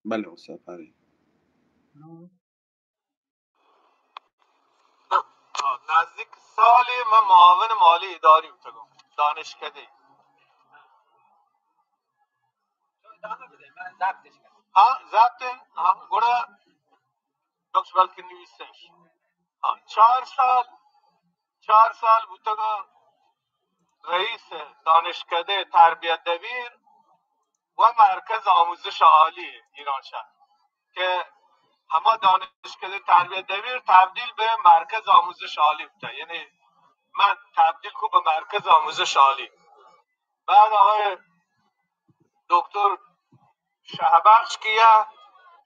بلے استاد، آرے. نزدیک سالے من معاون مالی اداری بوتگوں، دانشکدے. ہاں، ضبط انت. ہاں، گڑا بخش بلکہ نویسش. ہاں، چار سال، چار سال بوتگاں رئیس دانشکدہ تربیت دبیر و مرکز آموزش عالی ایرانشہر کہ ہما دانشکدہ تربیت دبیر تبدیل به مرکز آموزش عالی بوتہ، یعنی من تبدیل کو به مرکز آموزش عالی. بعد آقای دکتر شهبخش کیا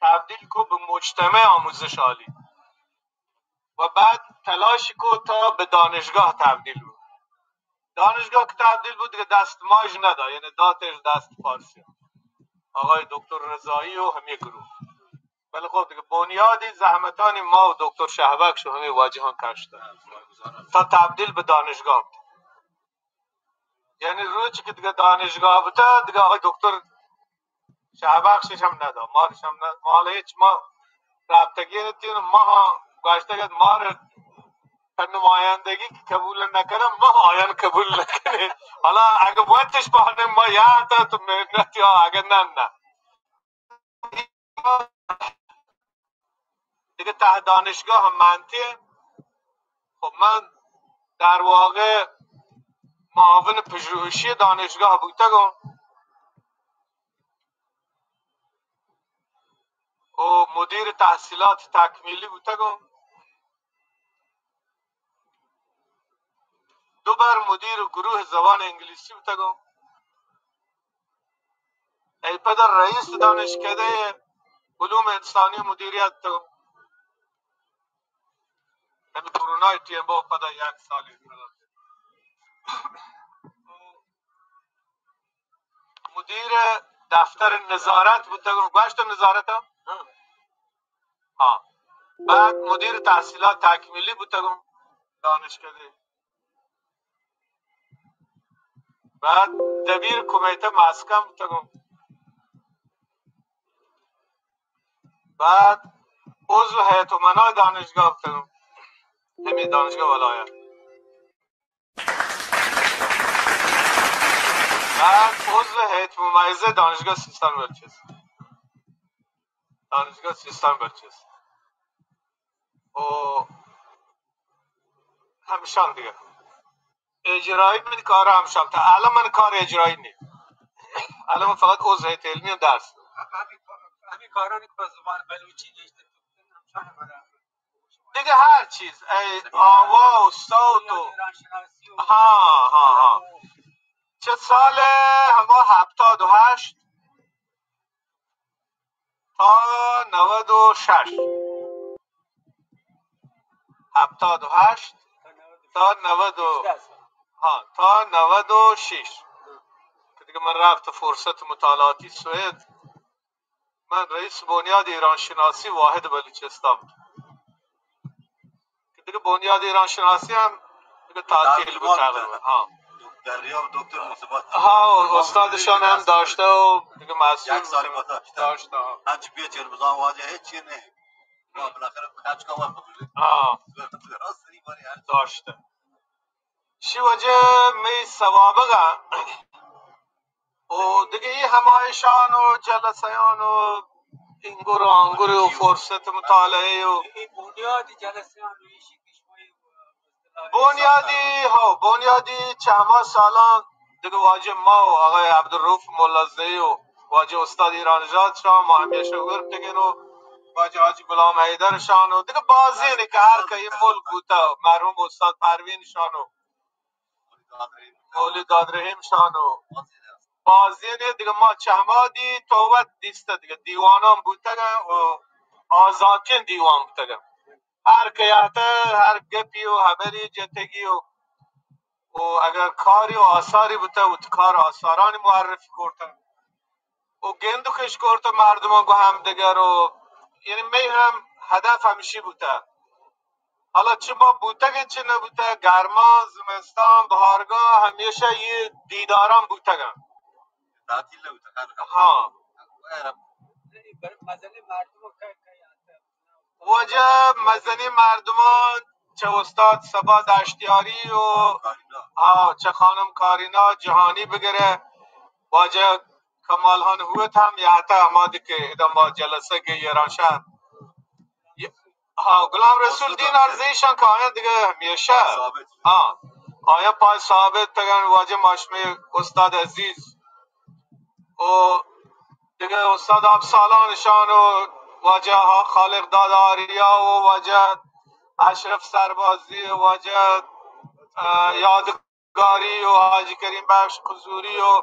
تبدیل کو به مجتمع آموزش عالی و بعد تلاش کو تا به دانشگاه تبدیل بود. دانشگاه که تبدیل بود دیگه دست ماش ندا، یعنی داتش دست فارسی، آقای دکتر رضایی و همه گروه. ولی خب دیگه بنیادی زحمتانی ما و دکتر شهبخش و همه واجهان کشتن تا تبدیل به دانشگاه بود. یعنی روچی که دیگه دانشگاه بوته، دیگه آقای دکتر شهبخشش هم ندا، مارش هم ندا، ما حالا هیچ ما رابطگی نیتین، ما گوشتگ ات مار نمایندگی که قبول نکنه، ما آیان قبول نکنه. حالا اگه وقتش بانه ما یاد تو محنت یا اگه نه، نه. دیگه ته دانشگاه هم منطقه. خب من در واقع معاون پژوهشی دانشگاه بوتگم و مدیر تحصیلات تکمیلی بوتگم. دو بار مدیر گروه زبان انگلیسی بوتگم. ای پدا رئیس دانشکدهٔ علوم انسانی مدیریت تو. یعنی کرونا ٹیم با پدا یک سالی. مدیر دفتر نظارت بوتگم، گوشت نظارت هم؟ ها. بعد مدیر تحصیلات تکمیلی بوتگم، دانشکده. بعد دبیر کمیته مسکن بوتگم. بعد عضو هیئت امنای دانشگاه بوتگم، همین دانشگاه ولایت. بعد عضو هیئت ممیزه دانشگاه سیستان بلوچستان. دانشگاه سیستان بلوچستان. و همشان دیگه. اجرایی من کار همشان. تا الان من کار اجرایی نی. الان من فقط عضو هیئت علمی درس. همین کارانی که به زبان بلوچی نوشته، همشان برای دیگه هر چیز، ای آوا و صوت و، ها، ها، ها. چه سال؟ هما هفتاد و هشت تا نود و شش. هفتاد و هشت تا نود و، ها، تا نود و شش. که دیگه من رفت فرصت مطالعاتی سوئد. من رئیس بنیاد ایرانشناسی واحد بلوچستان بود. که دیگه بنیاد ایرانشناسی هم دیگه تعطیل بود تقریبا. ها. دریاب دکتر مصیبت. ها، استادشان هم داشته و دیگه مسئول یک سالی ما داشته. داشته، ها. هرچی بیه چیر بزن واجه هیچ چیز نه. ما بالاخره کچ کمر بکنیم. ها. داشته. شی وجه می سوابقه و دگہ اے ہمایشان و جلسیان و انگر و انگر و فرصت مطالعہ و بنیادی، ہو، بنیادی چہ ہما سالان دگہ واجہ ما و آقای عبدالرؤف ملازئی و واجہ استاد ایرانژاد شان ما ہمیشہ گرتگین و واجہ حاجی غلام حیدر شان و دگہ بازینے کہ ہر کئی ملک بوتہ، مرحوم استاد پروین شان و مولود دادرحیم شان و بازینے دگہ ما چہ ہما دی توبت دیستہ دگہ دیوانان بوتگن و آزاتین دیوان بوتگن۔ ہر کیاتہ ہر گپی و ہبری جتگی و، و اگر کاری و آثاری بوتہ، وتی کار آثارانی معرفی کرتہ و گندکش کرتہ مردمان گو ہمدگر و، یعنی می ہم ہدف ہمشی بوتہ۔ حالا چہ ما بوتگ انت چہ نہ بوتگ، گرما، زمستان، بہارگاہ، ہمیشہ یہ دیداران بوتگ انت۔ تعطیل نہ بوتگ، ہر کم۔ ہاں۔ خیر، اب واجہ مزنیں مردمان چہ استاد صبا دشتیاری و ہاں، چہ خانم کارینا جہانی بگرے، واجہ کمال خان ہوت ہم یاتا ہما دکہ ادا ما جلسہ گئی ایران شہر۔ ہاں، غلام رسول دین عرضی شان کہ آیاں دگہ ہمیشہ۔ ہاں، آیاں پاس ثابت تگن واجہ ماشمی استاد عزیز و دگہ استاد ابسالان شان و واجہ خالق داد آریا و واجہ اشرف سربازی و واجہ، اه، یاد گاری و حاجی کریم بخش کزوری و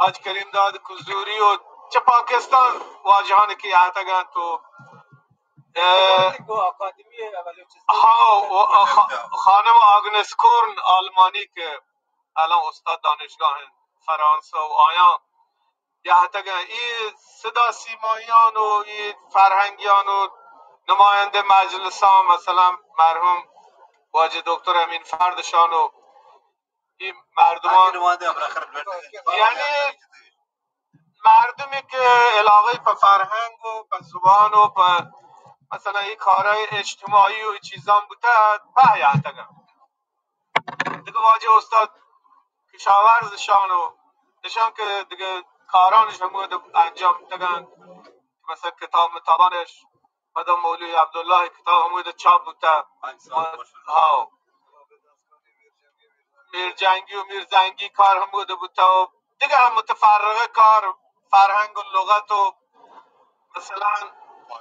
حاجی کریم داد کزوری و چہ پاکستان واجہانی کہ آتگ انت و، اه، ہاں، و خ-، خانم آگنس کورن آلمانی کہ الان استاد دانشگاہ انت فرانسہ و آیاں یاتگ انت۔ اے صدا سیمایان و اے فرہنگیان و نمایندہ مجلساں، مثلاً مرحوم واجہ دکتر امین فردشان و اے مردمان، یعنی مردمی کہ علاقہ پہ فرہنگ و پہ زبان و پہ مثلاً اے کارهای اجتماعی و اے چیزان بوتہ، پہ یاتگ انت۔ دگہ واجہ استاد کشاورز شان و نشان کہ دگہ کارانش ہمود انجام دتگن، مثلاً کتاب متابانش، پدا مولوی عبداللہ کتاب ہمود چاپ بوتہ۔ ہاو۔ میر جنگی و میر زنگی کار ہمود بوتہ و دگہ ہم متفرقہ کار، فرہنگ و لغت و مثلاً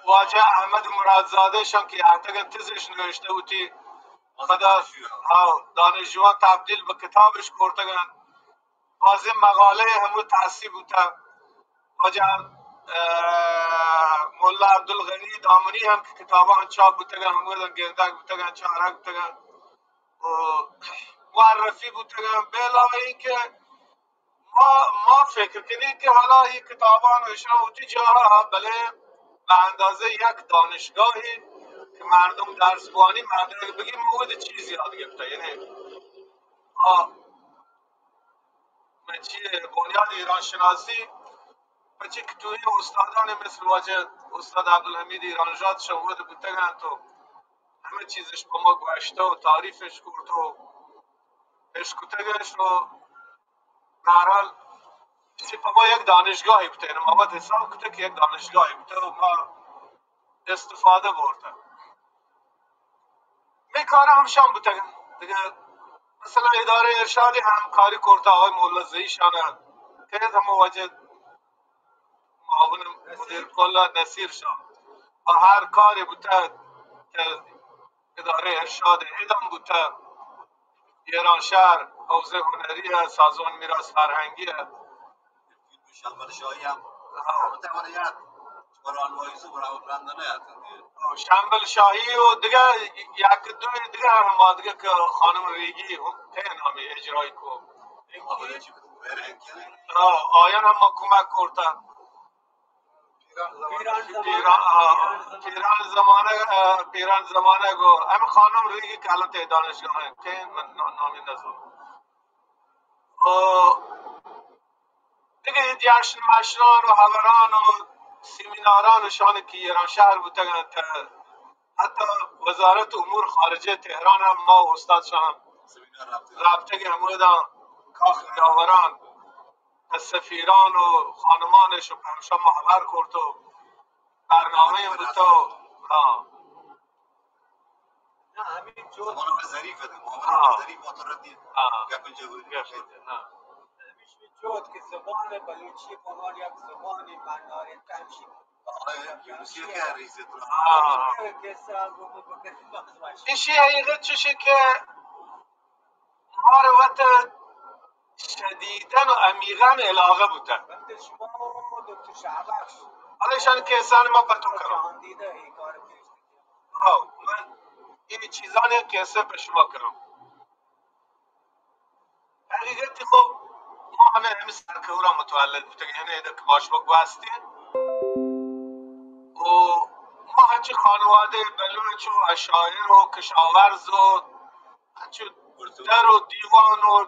واجہ احمد مرادزادہ شان کہ آتگ انت، تزش نوشتہ بوتی۔ پدا، ہاں، دانشجوان تبدیل بہ کتابش کرتگ انت۔ بازیں مقالہ ہمو تحصیل بوتگ۔ واجہ، اه، ملا عبدالغنی دامنی ہم کہ کتاباں چاپ بوتگ انت، ہموداں گندگ بوتگ انت، چارگ بوتگ انت۔ و معرفی بوتگ انت۔ بہ علاوہ اینکہ ما، ما فکر کنیں کہ حالا اے کتابان و اشاں وتی جاہا، بلے بہ اندازہ یک دانشگاہے کہ مردم درس بوانی، مدرک بگی، ما وت چیز یاد گپتہ۔ یعنی، آ، من چی بنیاد ایران شناسی، پچی کہ تو اے استادان مثل واجہ استاد عبدالحمید ایرانژاد شان وت بوتگ انت و ہمے چیزش پہ ما گوشتہ و تعریفش کرتہ و اشکتگش و بہرحال، چی پہ ما یک دانشگاہے بوتہ، یعنی ما وت حساب کتہ کہ یک دانشگاہے بوتہ و ما استفادہ برتہ۔ مئے کار ہمشان بوتگ۔ دگہ مثلاً ادارہ ارشادی ہمکاری کرتہ، آقای مولا زئی شان کہ ہمو واجہ معاون مدیر کل نصیر شان و ہر کارے بوتہ کہ ادارہ ارشاد ادم بوتہ، ایران شہر، حوزہ ہنری ء، سازمان میراث فرہنگی ء۔ شمبل شاہی ہم، ہاں۔ البتہ من یاد، قرآن وائزو برابر رند نہ یاد۔ شمبل شاہی و دگہ یک دو دگہ ہم ما دگہ کہ خانم ریگی ہم کئے نامی اجرائی کو۔ ہاں، آیان ہم ما کمک کرتہ۔ پیران، ہاں، پیران زمانہ، آ، پیران زمانہ گو ہم خانم ریگی کالت دانشگاہ ہیں، کہ من نا-، نامی نزاناں۔ و دگہ اے جشن مشنان و ہبران و سیمیناران و شان کہ ایران شہر بوتگ انت، حتی وزارت امور خارجہ تہران ہم ما و استاد شان رابطہ کہ ہمودا کاخ یاوران سفیران و خانمانش و پمشا ما ہبر کرت و برنامہ بوت و، ہاں۔ نہ، ہمے جہد زمانہ ظریف ات، محمد ہاں۔ ظریف ء تو ردی ہاں۔ گپ جوڑ گپ جوڑ، ہاں۔ ہمیش جہد کہ زبان بلوچی بہ عنوان یک زبان معنادار انت، ہمشی ہاں۔ کسہ گو بکن۔ ایشی حقیقت چشی کہ مارا وت شدیداً و عمیقاً علاقہ بوتہ۔ حالا ایشانی کیسانی ما پتو کناں۔ ہاں، من اے چیزانی کیسہ پہ شما کناں۔ حقیقت خب ما ہمے، ہمے سرکورا متولد بوتگیں، یعنی ادا کہ ما شما گواستیں۔ و ما ہنچیں خانوادہ بلوچ و عشائر و کشاورز و انچو در و دیوان و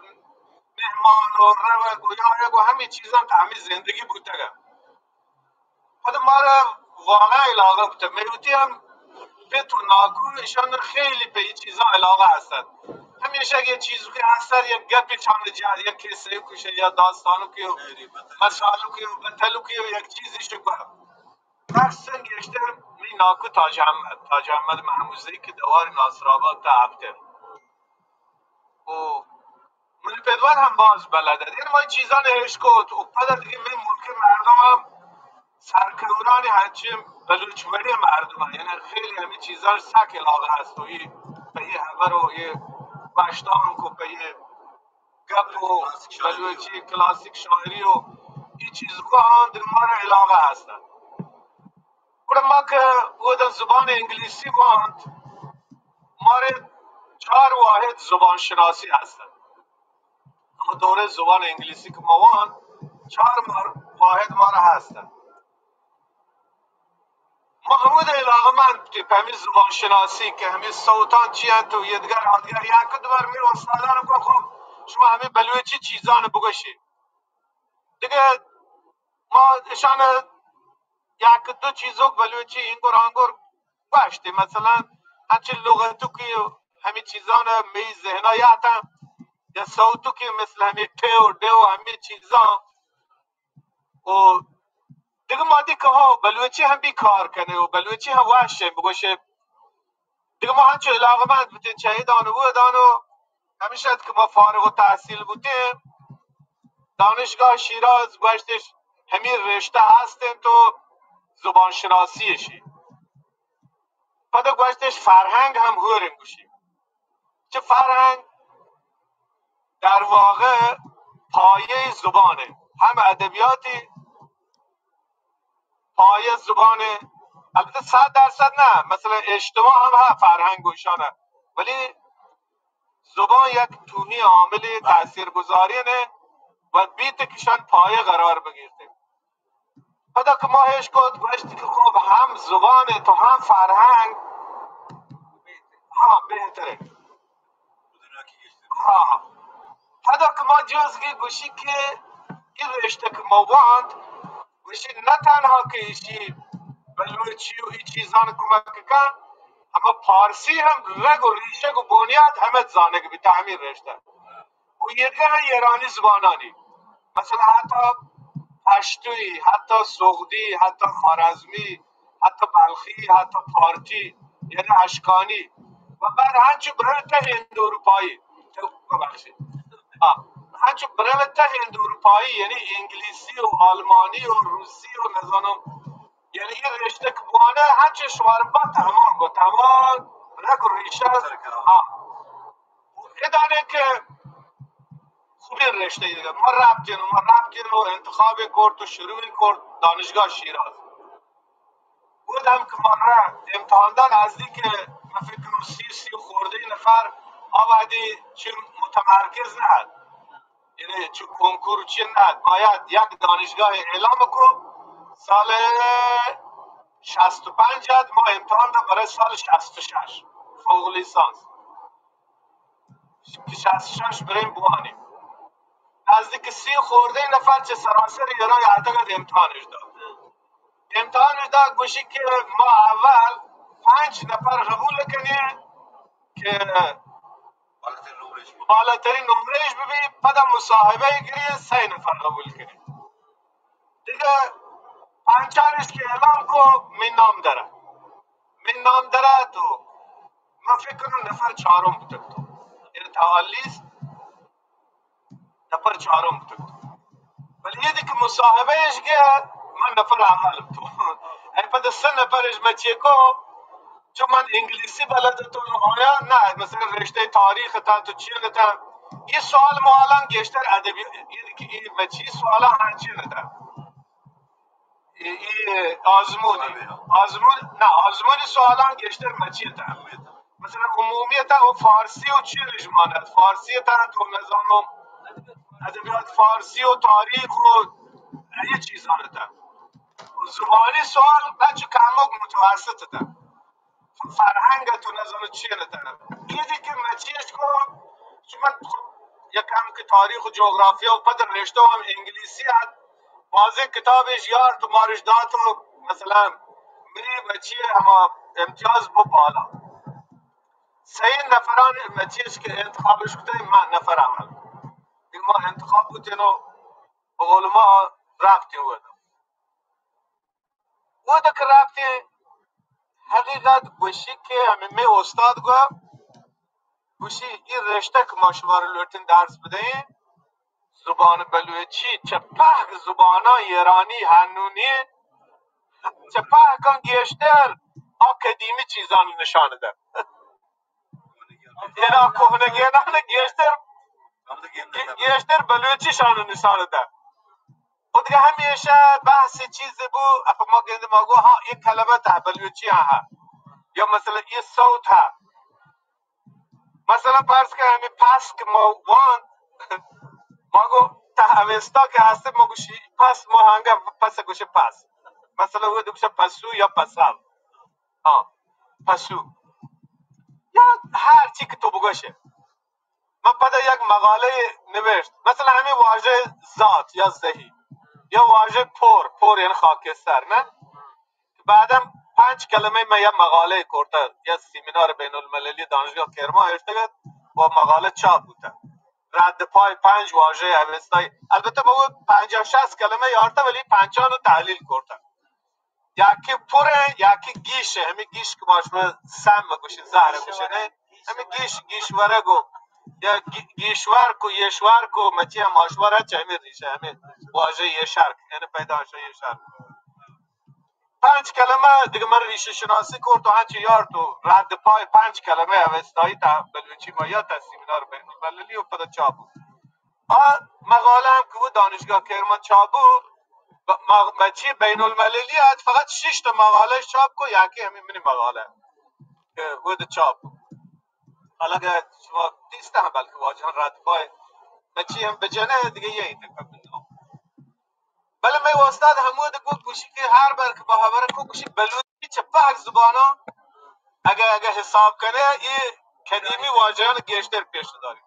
مہمان و روگ و یایگ و ہمے چیزاں تہ ہمے زندگی بوتگ ات۔ پدا مارا واقعا علاقہ بوتہ۔ مئے وتی ہم پت و ناکو، ایشان خیلی پہ اے چیزاں علاقہ ہستن۔ ہمیشہ یک چیزکے ہستن، یک گپے چان جار، یک قصہ گوشے یا داستانکے و مثالکے و بتلکے و یک چیزے شکر۔ مخصوصاً گیشتر منی ناکو تاج احمد، تاج احمد محمودزئی کہ دوار ناصر آباد تا ہفتہ۔ و منی پدوان ہم باز بلد ات۔ یعنی ما چیزان اشکت و پدا دیگه من ملک مردم ہم سرکورانی ہنچین بلوچ وڑی مردم ہم، یعنی خیلی ہمیں چیزان سک علاقہ ہست و یہ پہ یہ خبر و یہ گوشتان کو پہ یہ گپ و بلوچی کلاسیک شاعری و یہ چیز کو ہاں دل مارا علاقہ ہست۔ گڑا ما کہ اود زبان انگلیسی وانت، مارے چار واحد زبان شناسی ہست۔ ہم دورے زبان انگلیسی کہ ما وانت، چار مار-، واحد مارا ہست۔ ما ہمود علاقہ مند کہ پہ ہمیں زبان شناسی کہ ہمیں صوتان چی انت و یدگر آدگر یک دو بار میرے استادان کو خب شما ہمیں بلوچی چیزان بگوشی۔ دیگه ما اشان یک دو چیزوک بلوچی اینگر آنگر گوشتی، مثلاً ہنچین لغتوکی ہمیں چیزان می ذہنا یاتن یا صوتوکی مثل ہمیں ٹے و ڈے و ہمیں چیزان و دیگه ما دی کہ ہو بلوچی ہم بی کار کنے و بلوچی ہم وش بگوشے۔ دیگه ما ہنچو علاقہ مند بوتیں چہ اے دان و او دان و ہمیش ات کہ ما فارغ التحصیل بوتیں۔ دانشگاہ شیراز گوشتش ہمیں رشتہ ہست انت و زبان شناسی اشی۔ پدا گوشتش فرهنگ ہم ہورن گوشی۔ چہ فرهنگ در واقع پایهٔ زبانه، هم ادبیاتی پایهٔ زبانه، البته صد درصد نه، مثلاً اجتماع هم ها فرهنگ و ایشانه، ولی زبان یک توهی عامل تاثیرگذاری نه و بیت کشان پایه قرار بگیرته۔ پدا کہ ما اشکت گوشت کہ خب ہم زبان تو ہم فرهنگ، ہاں، بہتر ہے۔ ہاں۔ پدا کہ ما جزگی گوشی کہ اے رشتہ کہ ما وانت، گوشی نہ تنہا کہ ایشی بلوچی و اے چیزان کمک کن، اما فارسی ہم رگ و ریشگ و بنیاد ہمت زانگ بیتا ہمیں رشتہ۔ و یدگہ ایرانی زبانانی، مثلاً حتی پشتوی، حتی سغدی، حتی خوارزمی، حتی بلخی، حتی پارتی، یعنی اشکانی و بعد ہنچو برنت ہند اروپایی، تو ببخشید۔ ہاں، ہنچو برنت ہند اروپایی، یعنی انگلیسی و آلمانی و روسی و نزانم، یعنی یہ رشتہ کہ بوانے ہنچو شوار با تمام با تمام رگ و ریشہ۔ ہاں۔ ادانے کہ خوبیں رشتہ دیگه۔ ما رفتیم، ما رفتیم و انتخاب کرد و شروع کرد دانشگاه شیراز۔ بود هم که ما رفت، امتحان داد نزدیک، من فکر کنم سی، سی خورده نفر آوردی، چه متمرکز نه، یعنی چه کنکور چه نه، باید یک دانشگاه اعلام کو. سال شصت و پنج ات، ما امتحان داد برای سال شصت و شش، فوق لیسانس. که شصت و شش بریم بوانیم. نزدیک سی خورده نفر چه سراسر ایران اتکت امتحانش داد. امتحانش داد گوشی که ما اول پنج نفر قبول کنیم که بالاترین نمرهش ببی، پدا مصاحبه گیری سه نفر قبول کنیم. دیگه پنچانش که اعلان کو، من نام دره. من نام دره تو، من فکر کنم نفر چهارم بوتم تو. یعنی تا لیست نفر چهارم بوتم تو. ولی یه دیگه مصاحبهش که من نفر اول تو. ای پد سه نفرش من چه کو، چون من انگلیسی بلد تو آیا نه، مثلاً رشته تاریخ تا تو چی تا. یه سوال ما الان گیشتر ادبی، یه دیگه این بچی سوال هر چی تا. ای، ای آزمونی. آزمون، نه، آزمونی سوالان گیشتر مچی تا. مثلاً عمومیت و فارسی و چی رجمانت؟ فارسی تا تو نزانم. ادبیات فارسی و تاریخ و ای چیزان تا. زبانی سوال بچه کمک متوسط تا. فرهنگ تو نزانو چی نتا. ایدی که مچیش کو، چون من خب یکم که تاریخ و جغرافیا و پد رشته هم انگلیسی ات، بازی کتابش یار تو مارش دات و مثلاً منی مچی ہما امتیاز بو بالا، سئے نفران مچیش کہ انتخابش کتہ، ما نفر اول، دگہ ما انتخاب بوتینو، بقول ما رفتیم ودا. ودا کہ رفتیم، حقیقت گوشی کہ ہمیں میں استاد گوا گوشی، ای رشتہ کہ ما شما را لوٹین درس بدئیں، زبان بلوچی چہ پہک زباناں ایرانی ہنونی، چہ پہکاں گیشتر آ قدیمی چیزانی نشان دہ. ایرا کوہنگینان گیشتر، گیشتر بلوچی شان نشان دہ. و دگہ ہمیشہ بحث چیز بو، اپا ما گند ما گو، ہاں، ایک کلمہ تہ بلوچی ہاں ہا. یا مثلاً یہ صوت ہا. مثلاً فرض کہ ہمیں پس کہ ما وان، ما گو تہ اوستا کہ ہستے ما گوشی پس، ما ہنگا پس گوشی پس. مثلاً وہ گوشی پسو یا پسل. ہاں، پسو. یا ہر چی کہ تو بگوشے. من پدا یک مقالہ نوشت. مثلاً ہمیں واژہ ذات یا ذہی یا واژہ پور، پور یعنی خاکستر، نہ؟ بعداً پنچ کلمہ من یک مقالہ کرتا، یک سیمینار بین المللی دانشگاہ کرمان اشتگت و مقالہ چاپ بوتا. رد پای پنچ واژہ اوستایی. البتہ من وہ پنجاہ شصت کلمہ یارتا ولی پنچان رو تحلیل کرتا. یکی پورہ، یکی گیشہ، ہمیں گیش کہ ما شما سم گوشیں، زہر گوشیں، نہ؟ ہمیں گیش، گیشورہ گو، یا گی-، گیشور کو، یشور کو، مچی ہم آشورہ چہ ہمیں ریشہ، ہمیں واژہ یشر، یعنی پیدا شہ یشر. پنچ کلمہ دگہ من ریشہ شناسی کرت و ہنچی یارت و رد پای پنچ کلمہ اوستایی تہ بلوچی ما یا تہ سیمینار بین المللی و پدا چاپ بو. آ مقالہ ہم کہ وہ دانشگاہ کرمان چاپ بو، ب-، ما-، مچی بین المللی ات، فقط شش تا مقالہ چاپ کو، یکی ہمیں منی مقالہ کہ وہ دہ چاپ بو. حالانکہ شما دیستہ ہم بلکہ واجہان رد پای مچی ہم بجنہ دگہ یہ تک. بلے مئے استاد ہمود گو گوشی کہ ہر بر کہ ما ہبر کو گوشی بلوچی چہ پہک زباناں اگہ، اگہ حساب کنے، یہ قدیمی واجہان گیشتر پیش داری.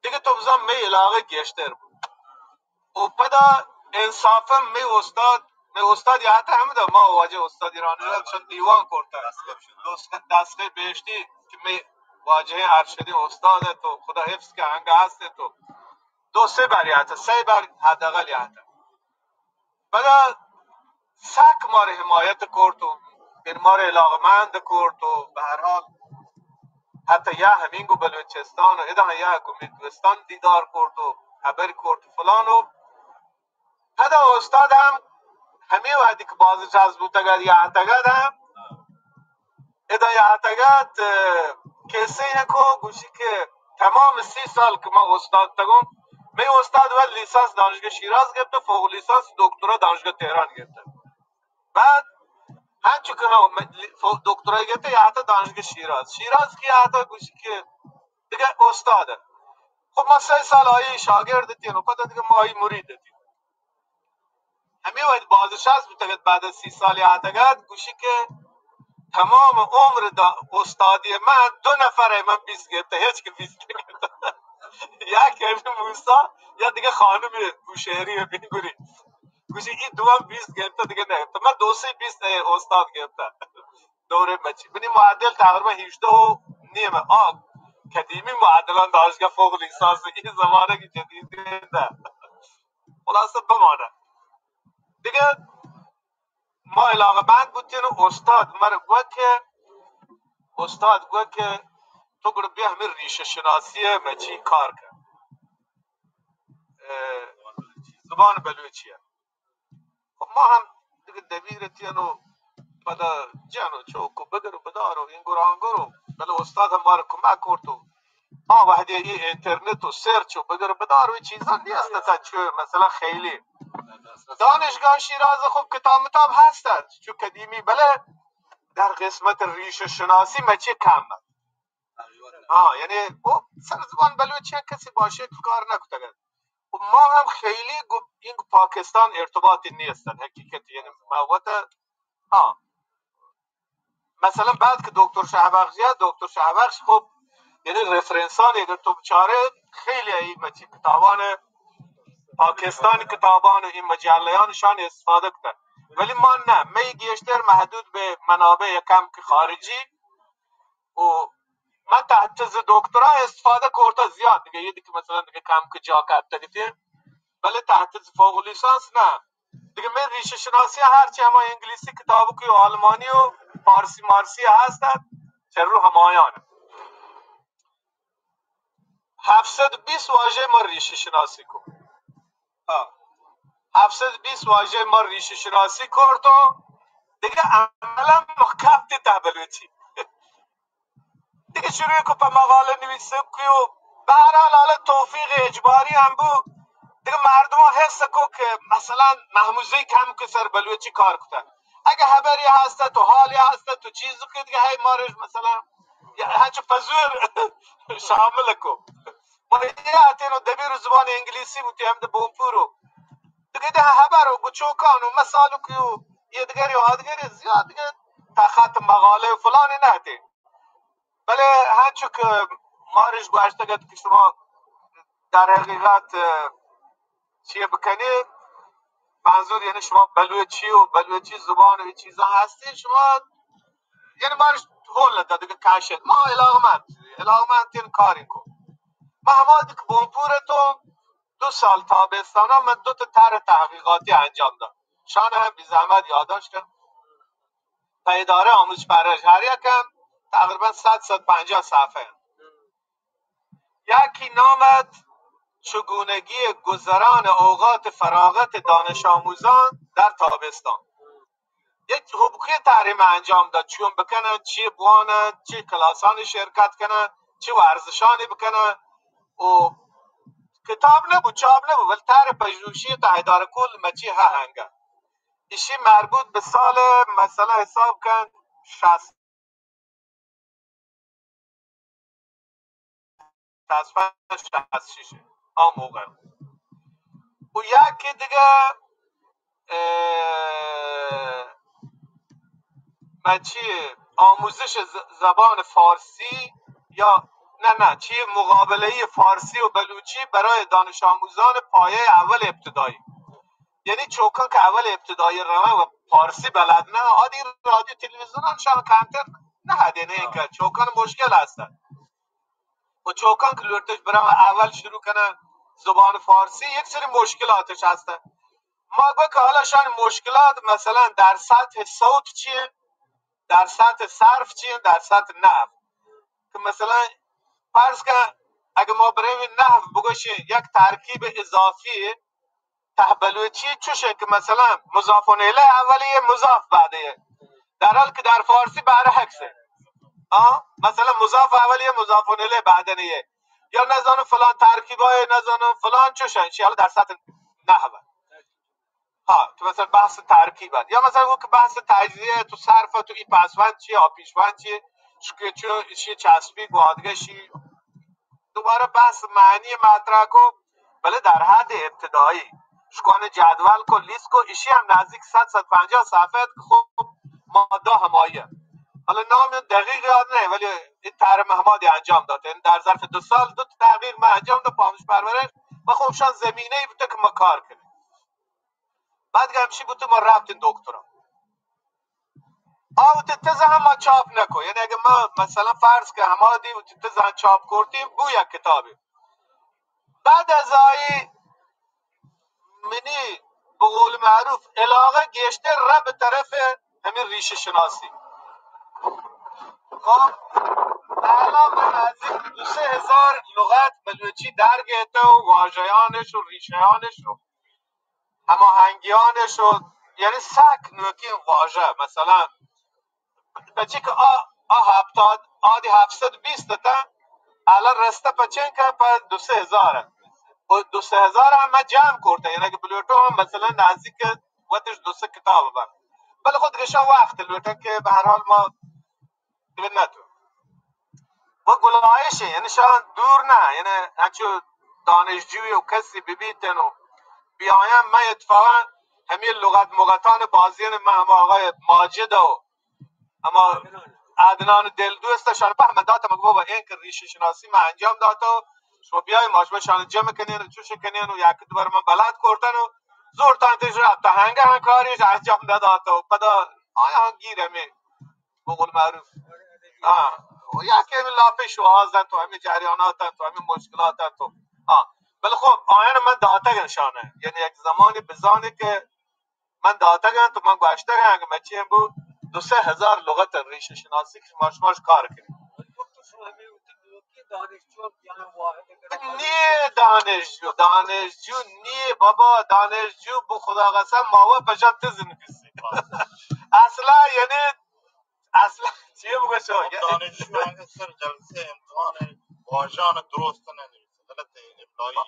دگہ تو بزان مئے علاقہ گیشتر بو. و پدا انصافاً مئے استاد، مئے استاد یہتہ ہمدا ما واجہ استاد ایران چند دیوان کرتا. دست، دست بہشتی کہ مئے واجہ ارشدی استاد ہے تو خدا حفظ کہ ہنگا ہست ہے تو دو سه بر یہتہ، سه بر حداقل یہتہ. پدا سک مارا حمایت کرت و، یعنی مارا علاقمند کرت و، بہ ہر حال حتی یا ہمینگو بلوچستان و ادا یا گو مے دوستان دیدار کرت و، ہبر کرت فلان و. پدا استاد ہم ہمے وہدی کہ باز جذب بوتگ ات یا اتگ ات ہم ادا یاتگ ات، کسہ یک کو گوشی کہ تمام سی سال کہ ما استاد تگوں، مئے استاد وت لیسانس دانشگاہ شیراز گپت، فوق لیسانس دکترا دانشگاہ تہران گپت. بعد ہنچو کہ ہاں، من لی-، فوق دکترا گپت، یاتا دانشگاہ شیراز. شیراز کہ یاتا گوشی کہ دگہ استاد. خب ما سہ سال آئی شاگرد اتیں و پدا دگہ ما آئی مرید اتیں. ہمے وہد بازنشست بوتگ ات، بعد از سی سال یاتگ ات، گوشی کہ تمام عمر دا استادی من دو نفر ء من بیست گپتہ، ہچ کہ بیست نگپتہ. یک ہمے موسی یا دگہ خانم بوشہری ء بنگوری. گوشی ای دوم بیست گپتہ دگہ نگپتہ. من دو سے بیست ء استاد گپتہ. دورہ مچی منی معدل تقریباً ہژدہ و نیم. آ قدیمی معدلان دانشگاہ فوق لیسانس، ای زمانہ کہ جدید نہ. خلاصہ بمانہ. دگہ ما علاقہ مند بوتین و استاد مر گوہ کہ، استاد گوہ کہ تو گڑا بیا ہمیں ریشہ شناسی ء مچی کار کن. اه، زبان بلوچی ء. خب ما ہم دگہ دبیر اتین و پدا جن و چوک و بگر و بدار و اینگر آنگر و، بلے استاد ہم مارا کمک کرت و آ وہدی ای انترنت و سرچ و بگر بدار و چیزان نیست ات، چو مثلاً خیلی دانشگاہ شیراز خب کتاب متاب ہست ات چو قدیمی، بلے در قسمت ریشہ شناسی مچی کم ات. ہاں، یعنی او سر زبان بلوچی کسی با شکل کار نکتگ ات. و ما ہم خیلی گو-، این پاکستان ارتباطی نیست ات حقیقت، یعنی ما وت، ہاں. مثلاً بعد کہ دکتر شہبخش یا دکتر شہبخش خب یعنی ریفرنسانی اگر تو بچارے خیلی ای مچی کتابان پاکستانی کتابان و این مجله‌ان شان استفاده کتگ. ولی ما نه، مئی گیشتر محدود به منابع کمک خارجی و من تحت تز دکترا استفاده کرتا زیاد دیگه، یه دیگه مثلاً دیگه کمک جا کپتگتین، بله تحت تز فوق لیسانس نه. دیگه من ریشه شناسی هرچی هما انگلیسی کتابکی و آلمانی و فارسی مارسی هستن، چه رو همایان. هفتصد و بیست واژه ما ریشه شناسی کو. ها. هفتصد و بیست واژه ما ریشه شناسی کرد و دیگه عملاً ما کپت ته بلوچی. دیگه شروع کو په مقاله نویسه کو. به هر حال، حالا توفیق اجباری هم بو. دیگه مردم حس کو که مثلاً محموزه کم که سر بلوچی کار کتن. اگه خبری هست تو حالی هست تو چیز که دیگه هی مارش مثلاً یا هچ پزور شامل کو. ما یه اتینو دبیر زبان انگلیسی بوتی هم ده بونپورو. دیگه ده خبر و گچوکان و مثال کو یه دیگری و آدگری زیاد دیگه تا خط مقاله و فلانی نه تی. بله هنچو که مارش گوشتگت که شما در حقیقت، اه، چیه بکنی؟ منظور یعنی شما بلوچی و بلوچی زبان و این چیزا هستی، شما یعنی مارش هول ندا دیگه کشت. ما علاقمند، علاقمند تین کاری کو. ما هما دیگه بونپور تو دو سال تابستانا من دو تا طرح تحقیقاتی انجام داد. شان هم بی زحمت یادداشت کن. تا اداره آموزش پرورش هر یکم تقریباً صد، صد و پنجاه صفحه. یکی نامد چگونگی گذران اوقات فراغت دانش آموزان در تابستان. یک حبوکی طرح من انجام داد، چون بکنن، چی بوانن، چی کلاسانی شرکت کنن، چی ورزشانی بکنن. و کتاب نبود، چاپ نبود، ولی طرح پژوهشی تا اداره کل مچی ها هنگه. ایشی مربوط به سال، مثلاً حساب کن، شصت، شصت و پنج، شصت و شش، آن موقع. و یکی دیگه، اه، مچی آموزش ز-، زبان فارسی یا نه، نه، چی مقابلهٔ فارسی و بلوچی برای دانش آموزان پایهٔ اول ابتدایی. یعنی چوکان که اول ابتدایی روان و فارسی بلد نه، آدی رادیو تلویزیون هم شان کمتر نه هدینه این که چوکان مشکل هستن. و چوکان که لوٹش برای اول شروع کنن زبان فارسی، یک سری مشکلاتش هستن. ما گوه که حالا شان مشکلات مثلاً در سطح صوت چیه، در سطح صرف چیه، در سطح نحو. که مثلاً فرض کن اگه ما بریم نحو بگوشیم یک ترکیب اضافی، ته بلوچی چوشه که مثلاً مضاف الیه اولیه، مضاف بعدیه، در حال که در فارسی برعکسه. آه؟ مثلاً مضاف اولیه، مضاف الیه بعدنیه. یا نزانم فلان ترکیبای، نزانم فلان چوشن، چی حالا در سطح نحوه. ها، تو مثلاً بحث ترکیب است. یا مثلاً او که بحث تجزیه، تو صرف، تو ای پسوند چیه، آ پیشوند چیه، چون چی چسبی، گوادگه شی. دوباره بحث معنی مطرح کو، بله در حد ابتدایی. شکوان جدول کو، لیست کو، ایشی هم نزدیک صد، صد و پنجاه صفحه است که خب ماده همایه. حالا نام دقیق یاد نه، ولی این طرح مهمادی انجام داد. یعنی در ظرف دو سال دو تا تحقیق من انجام داد، پاموش پرورش. و خب شان زمینه ای بوده که ما کار کنیم. بعد که همشی بوده ما رفتیم دکترا. آ وتی تز هم ما چاپ نکو. یعنی اگه ما مثلاً فرض که هما دی وتی تز هم چاپ کرتیم، بو یک کتابی. بعد از آئی منی به قول معروف علاقه گیشتر ره به طرف همین ریشه شناسی. خب، الان من نزدیک دو سه هزار لغت بلوچی در گیته و واژه‌یانش و ریشه‌یانش و هماهنگیانش و یعنی سک نوکین واژه، مثلاً بچی که آ، آ هفتاد، آدی هفتصد و بیست تا، الان رسته پچین که په دو سه هزار. و دو سه هزار هم من جمع کرده، یعنی اگه بلوٹو هم مثلاً نزدیک وتش دو سه کتاب بر. بله خود گشا وقت لوٹه که به هر حال ما دیگه نتو. و گلایشه، یعنی شان دور نه، یعنی هچو دانشجوی و کسی ببیتن و بیاین، من اتفاقاً همین لغت مغتان بازین من هم آقای ماجد و اما عدنان دل دوست شان پهمه داتم، بابا این که ریشه شناسی من انجام داتا و شما بیائی، ما شما شان جمع کنین و چوش کنین و یک دو بار من بلد کرتن و زورتان تیش را تهنگه هم کاریش انجام نداته و پدا آیا هم گیر همین بقول معروف. آه. و یکی همین لاپی شوهازن تو همین جریاناتن تو همین مشکلاتن تو. آه. بله خب، آیان من داتگن شانه. یعنی یک زمانی بزانی که من داتگن تو من گوشتگن که مچی هم بو دو سه هزار لغت ریشه شناسی که شما شماش کار کنید. نیه دانشجو، دانشجو نیه بابا، دانشجو بو خدا قسم ما و پشت تز نویسی. اصلا یعنی اصلا چیه بگوشو؟ دانشجو انگه سر جلسه امتحان واژان درست ننویسه، غلط املایی.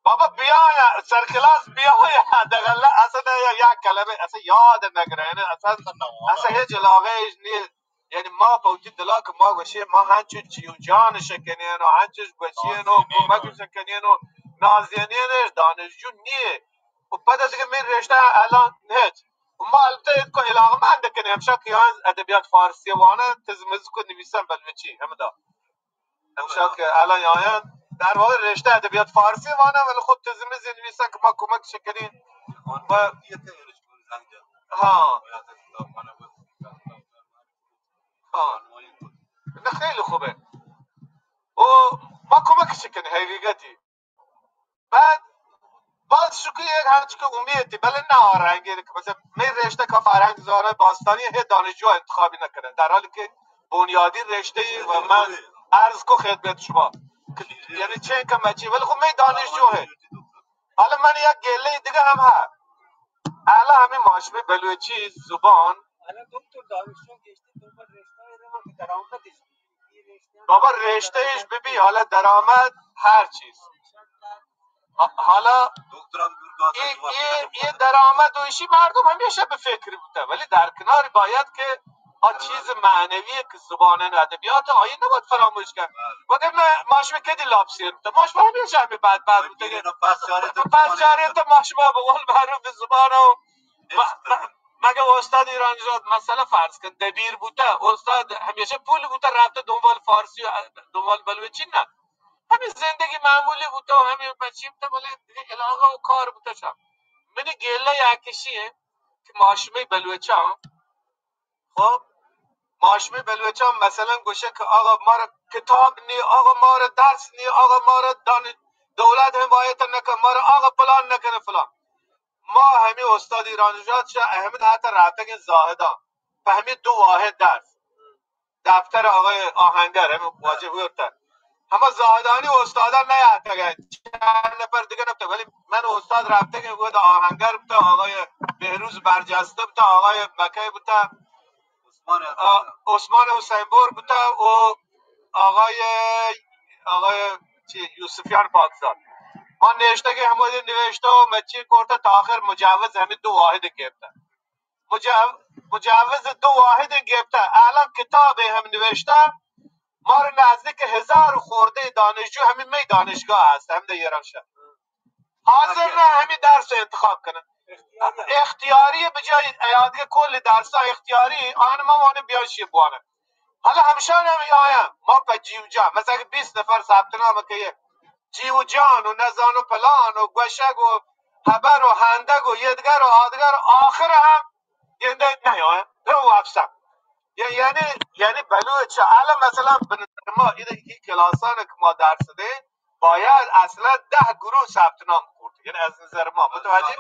بابا بیا یا سر کلاس بیا یا دغلا اصلا یا یک کلمه اصلا یاد نگره، یعنی اصلا اصلا هیچ علاقه ایش نیه. یعنی ما په وتی دلا که ما گوشی ما هنچو جی و جان شکنین و هنچوش گوشین و کمک شکنین و نازینینش دانشجو نیه. و پدا دیگه می رشته الان هیچ. و ما البته ایتکو علاقمند کنیم، همشا که آن ادبیات فارسی وانه تزمز کو نویسن بلوچی همدا. همشا که الان آیان در واقع رشته ادبیات فارسی وانه ولی خود تزمز نویسن که ما کمک شکنین. و ها. ها. نه، خیلی خوبه. و ما کمکش کنیم حقیقتی. بعد باز شکر یک هرچی که امیدی، بله نه آرنگی که مثلا می رشته که فرهنگ زاره باستانی هی دانشجو انتخابی نکنه، در حالی که بنیادی رشته ای و من عرض کو خدمت شما که یعنی چه که مچی، ولی خب می دانشجو هی. حالا من یک گله دیگه هم هست. حالا همین ماشمی بلوچی زبان. حالا دکتر دانشجو گشتی تو رشته ای رو که درآمدش بابا رشته ایش ببی، حالا درآمد هر چیز. ح-، حالا این، این، این درآمد و ایشی مردم همیشه به فکر بوده، ولی در کنار باید که آ چیز معنوی که زبان ادبیات آیی نباید فراموش کرد. وگرنه ماشمی کدی لاپسیر بوده، ماشما همیشه همی بد بد بوده. پس جاری تو ماشما به قول معروف زبان و م-، م-، مگه استاد ایرانشاد مثلا فرض کن دبیر بوته، استاد همیشه پول بوته رفته دنبال فارسی و دنبال بلوچی نه. همین زندگی معمولی بوته و همین بچی بوته، ولی دیگه علاقه و کار بوته شا. منی گله یکیشیه که ماشمی بلوچان، خب، ماشمی بلوچان مثلا گوشه که آقا ما را کتاب نی، آقا ما را درس نی، آقا ما را دان-، دولت حمایت نکن، ما را آقا فلان نکنه فلان. ما همی استاد ایرانشاد شاه احمد حتی رفتگین زاهدان په همی دو واحد درس، دفتر آقای آهنگر، همی واجه هورتن، هما زاهدانی استادان نیاتگن، چند نفر دیگه نبوته، ولی من استاد رفتگین بود آهنگر بوته، آقای بهروز برجسته بوته، آقای مکه بوته، عثمان آ، عثمان حسین بر بوته و آقای، آقای چی، یوسفیان پاکزاد. ما نوشتگی همودی نوشته و مچی کرته تا آخر مجوز همی دو واحد گرفته. مجو-، مجوز دو واحد گرفته. الان کتاب هم نوشته. ما رو نزدیک هزار خورده دانشجو همین می دانشگاه هست، همین در ایرانشهر. حاضر نه همی درس انتخاب کنن. اختیاری به جای ایادگه کل درس ها اختیاری، آن ما وانه بیان شی بوانه. حالا همشان هم آیا ما په جیو جان، مثلا اگه بیست نفر ثبت نام که یه جیو جان و نزان و پلان و گوشگ و خبر و هندگ و یدگر و آدگر، آخر هم گنده نه آیا رو واپسن. یعنی، یعنی بلوچ حالا مثلا به نظر ما این کلاسان که ما درس ده باید اصلا ده گروه ثبت نام کرد، یعنی از نظر ما متوجه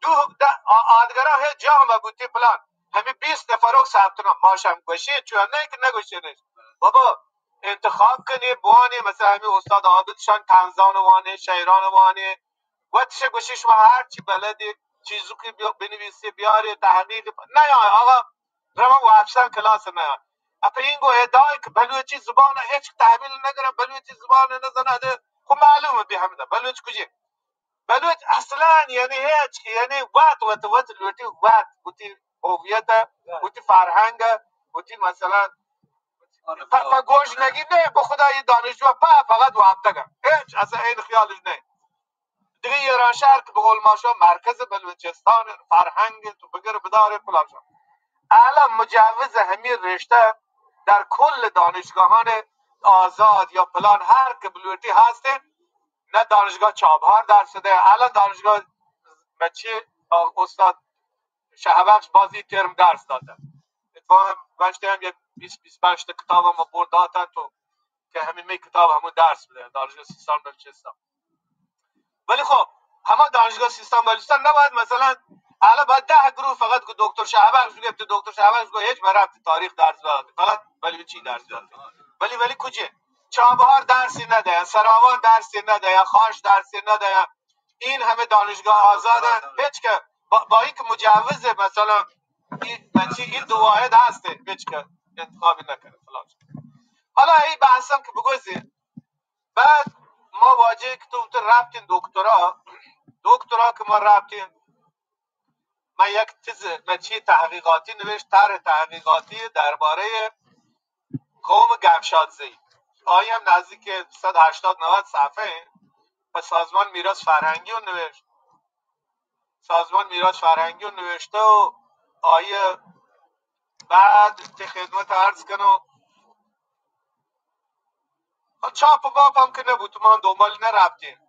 دو ده آ-، آدگران هی جا هم بوتی پلان، همین بیست نفر رو ثبت نام، ماش هم گوشی چون نه که نگوشی نیست. بابا انتخاب کنی بوانی، مثلا همین استاد عابد شان تنزان وانی، شاعران وانی، وقتش گوشی شما هر چی بلدی چیزو که بیا-، بنویسی بیاری تحقیق ب-، نه یا آقا روان واپسن کلاس نه یا. اپا اینگو ادعای که بلوچی زبان هیچ تحویل نگره، بلوچی زبان نزنه ده، خب معلومه بی همده بلوچ کجی؟ بلوچ اصلا یعنی هیچ که یعنی وات وات وات لوٹی وات وتی هویت، وتی فرهنگ، وتی مثلا په، په گوش نگی نه، به خدا یه دانشجو په فقط وابدگه. هیچ اصلا این خیالش نه. دیگه ایرانشهر که به قول ما شما مرکز بلوچستان، فرهنگ تو بگر بدار فلان شما. الان مجوز همین رشته در کل دانشگاهان آزاد یا پلان هر که بلوٹی هستین، نه دانشگاه چابهار درس ده، الان دانشگاه بچه استاد شهبخش بازی ترم درس داده. اتفاقا گوشته هم یه بیست بیست و پنج تا کتاب هم برد داتن تو که همین می کتاب همون درس بده دانشگاه سیستان بلوچستان. ولی خب، همه دانشگاه سیستان بلوچستان نباید، مثلا الان باید ده گروه فقط که دکتر شهبخش گفت، دکتر شهبخش گفت هیچ برای تاریخ درس داد، فقط بلوچی درس داد. ولی ولی کجه؟ چابهار درسی نده، سراوان درسی نده، خاش درسی نده، این همه دانشگاه آزادن، هیچ که با, با اینکه مجوز مثلا این بچی این دو واحد هسته، هیچ که انتخابی نکنه فلان. حالا این بحثم که بگوزیم، بعد ما واجه که تو تو رفتیم دکترا، دکترا که ما رفتیم، من یک چیز، من چی تحقیقاتی نوشت، طرح تحقیقاتی درباره قوم گمشادزئی. آئی هم نزدیک صد و هشتاد نود صفحه، پس سازمان میراث فرهنگی رو نوشت. سازمان میراث فرهنگی رو نوشته و آئی بعد تی خدمت عرض کنم، چاپ و ماپ هم که نبود، ما هم دنبال نرفتیم.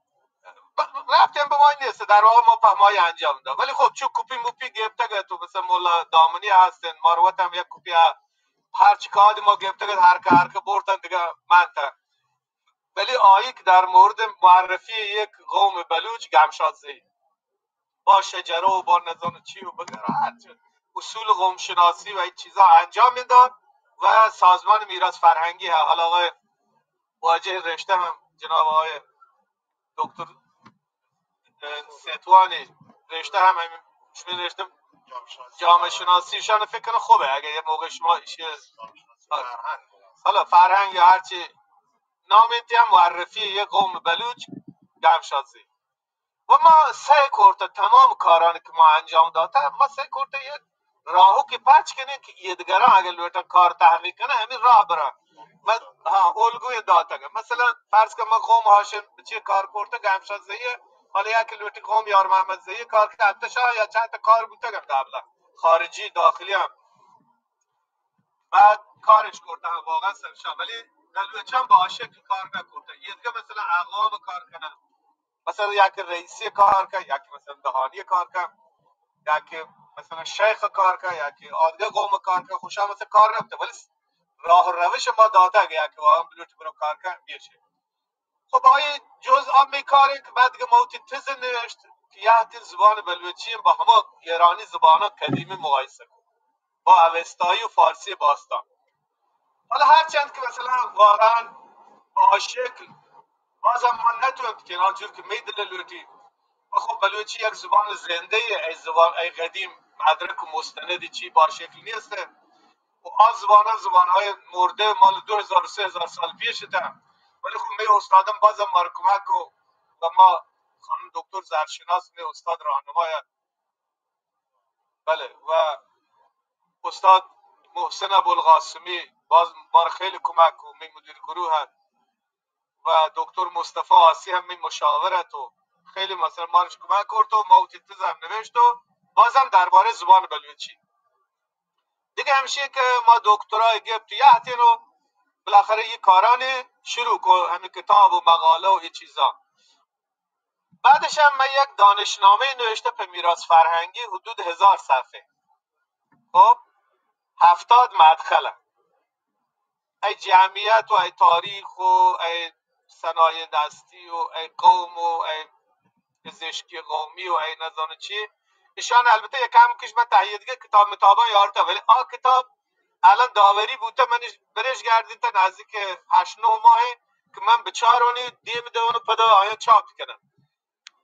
ب-، رفتیم به ما نیست، در واقع ما پهمای انجام داد. ولی خب چون کپی موپی گرفتگ تو مثلا مولا دامنی هستن، مروت هم یک کپی ه-، هر چی کادی ما گرفتگ، هر که، هر که بردن دیگه منتن. ولی آیی که در مورد معرفی یک قوم بلوچ گمشادزئی با شجره و با نزان چی و بگر هر چی اصول قوم شناسی و این چیزا انجام می‌داد و سازمان میراث فرهنگی ه-، حالا آقای واجه رشته هم، جناب آقای دکتر، اه، سیتوانی رشته هم، همین شما رشته جامعه شناسی شان فکر کنم خوبه اگه یه موقع شما ایشی، حالا فرهنگ یا هرچی نام انتی هم معرفی یه قوم بلوچ گمشادزئی. و ما سعی کرده تمام کارانی که ما انجام داده، ما سعی کرده یک راهو که پچ کنیم که یه دیگران اگر لوٹن کار تحقیق کنه، همین راه برن. من، ها، الگوی داتگه. مثلا فرض کن من قوم هاشم چی کار کرده، گمشادزئی، حالا یک لوٹی قوم یار محمدزئی کار که حتی شاه یا چند تا کار بوتگن قبلا، خارجی، داخلی هم. بعد کارش کرده هم واقعا سرشان، ولی بلوچان با شکل کار نکرده. یه دیگه مثلا اقوام کار کنن، مثلا یک رئیسی کار کن، یک مثلا دهانی کار کن، یک مثلا شیخ کار کن، یک آدگه قوم کار کن، خوشا مثلا کار نبوده، ولی راه و روش ما داده اگه یک واقعا بلوچ برو کار کن بیشه. خب آئی جز آ می کار انت، بعد دیگه ما وتی تز نوشت که یه تز زبان بلوچی با همه ایرانی زبانان قدیمی مقایسه کن، با اوستایی و فارسی باستان. حالا هرچند که مثلا واقعا با شکل بازم ما نتونت که آنجور که می دل لوٹی. و خب بلوچی یک زبان زنده ای، ای زبان، ای قدیم مدرک و مستند چی با شکل نیست. و آ زبان ها زبان های مرده مال دو هزار و سه هزار سال پیش اتن. ولی خب می استادم بازم ما رو کمک کو و ما خانم دکتر زرشناس می استاد راهنمای، بله، و استاد محسن ابوالقاسمی باز ما رو خیلی کمک کو، می مدیر گروه هست. و دکتر مصطفی آسی هم می مشاور ات و خیلی مثلا ما رو کمک کرد و ما وتی تز هم نوشت و بازم درباره زبان بلوچی. دیگه همیشه که ما دکترای گپت یه هتین و بالاخره یه کارانی شروع کو، همین کتاب و مقاله و یه چیزا. بعدش هم من یک دانشنامه نوشته په میراث فرهنگی، حدود هزار صفحه. خب، هفتاد مدخله. ای جمعیت و ای تاریخ و ای صنایع دستی و ای قوم و ای پزشکی قومی و ای نزانو چی. ایشان البته یک کم کش من تهیه دیگه کتاب متابان یارتا، ولی آ کتاب الان داوری بوته، منش برش گردین تا نزدیک هشت نه ماهه که من بچارونی دیم دون و پدا آیا چاپ کنم.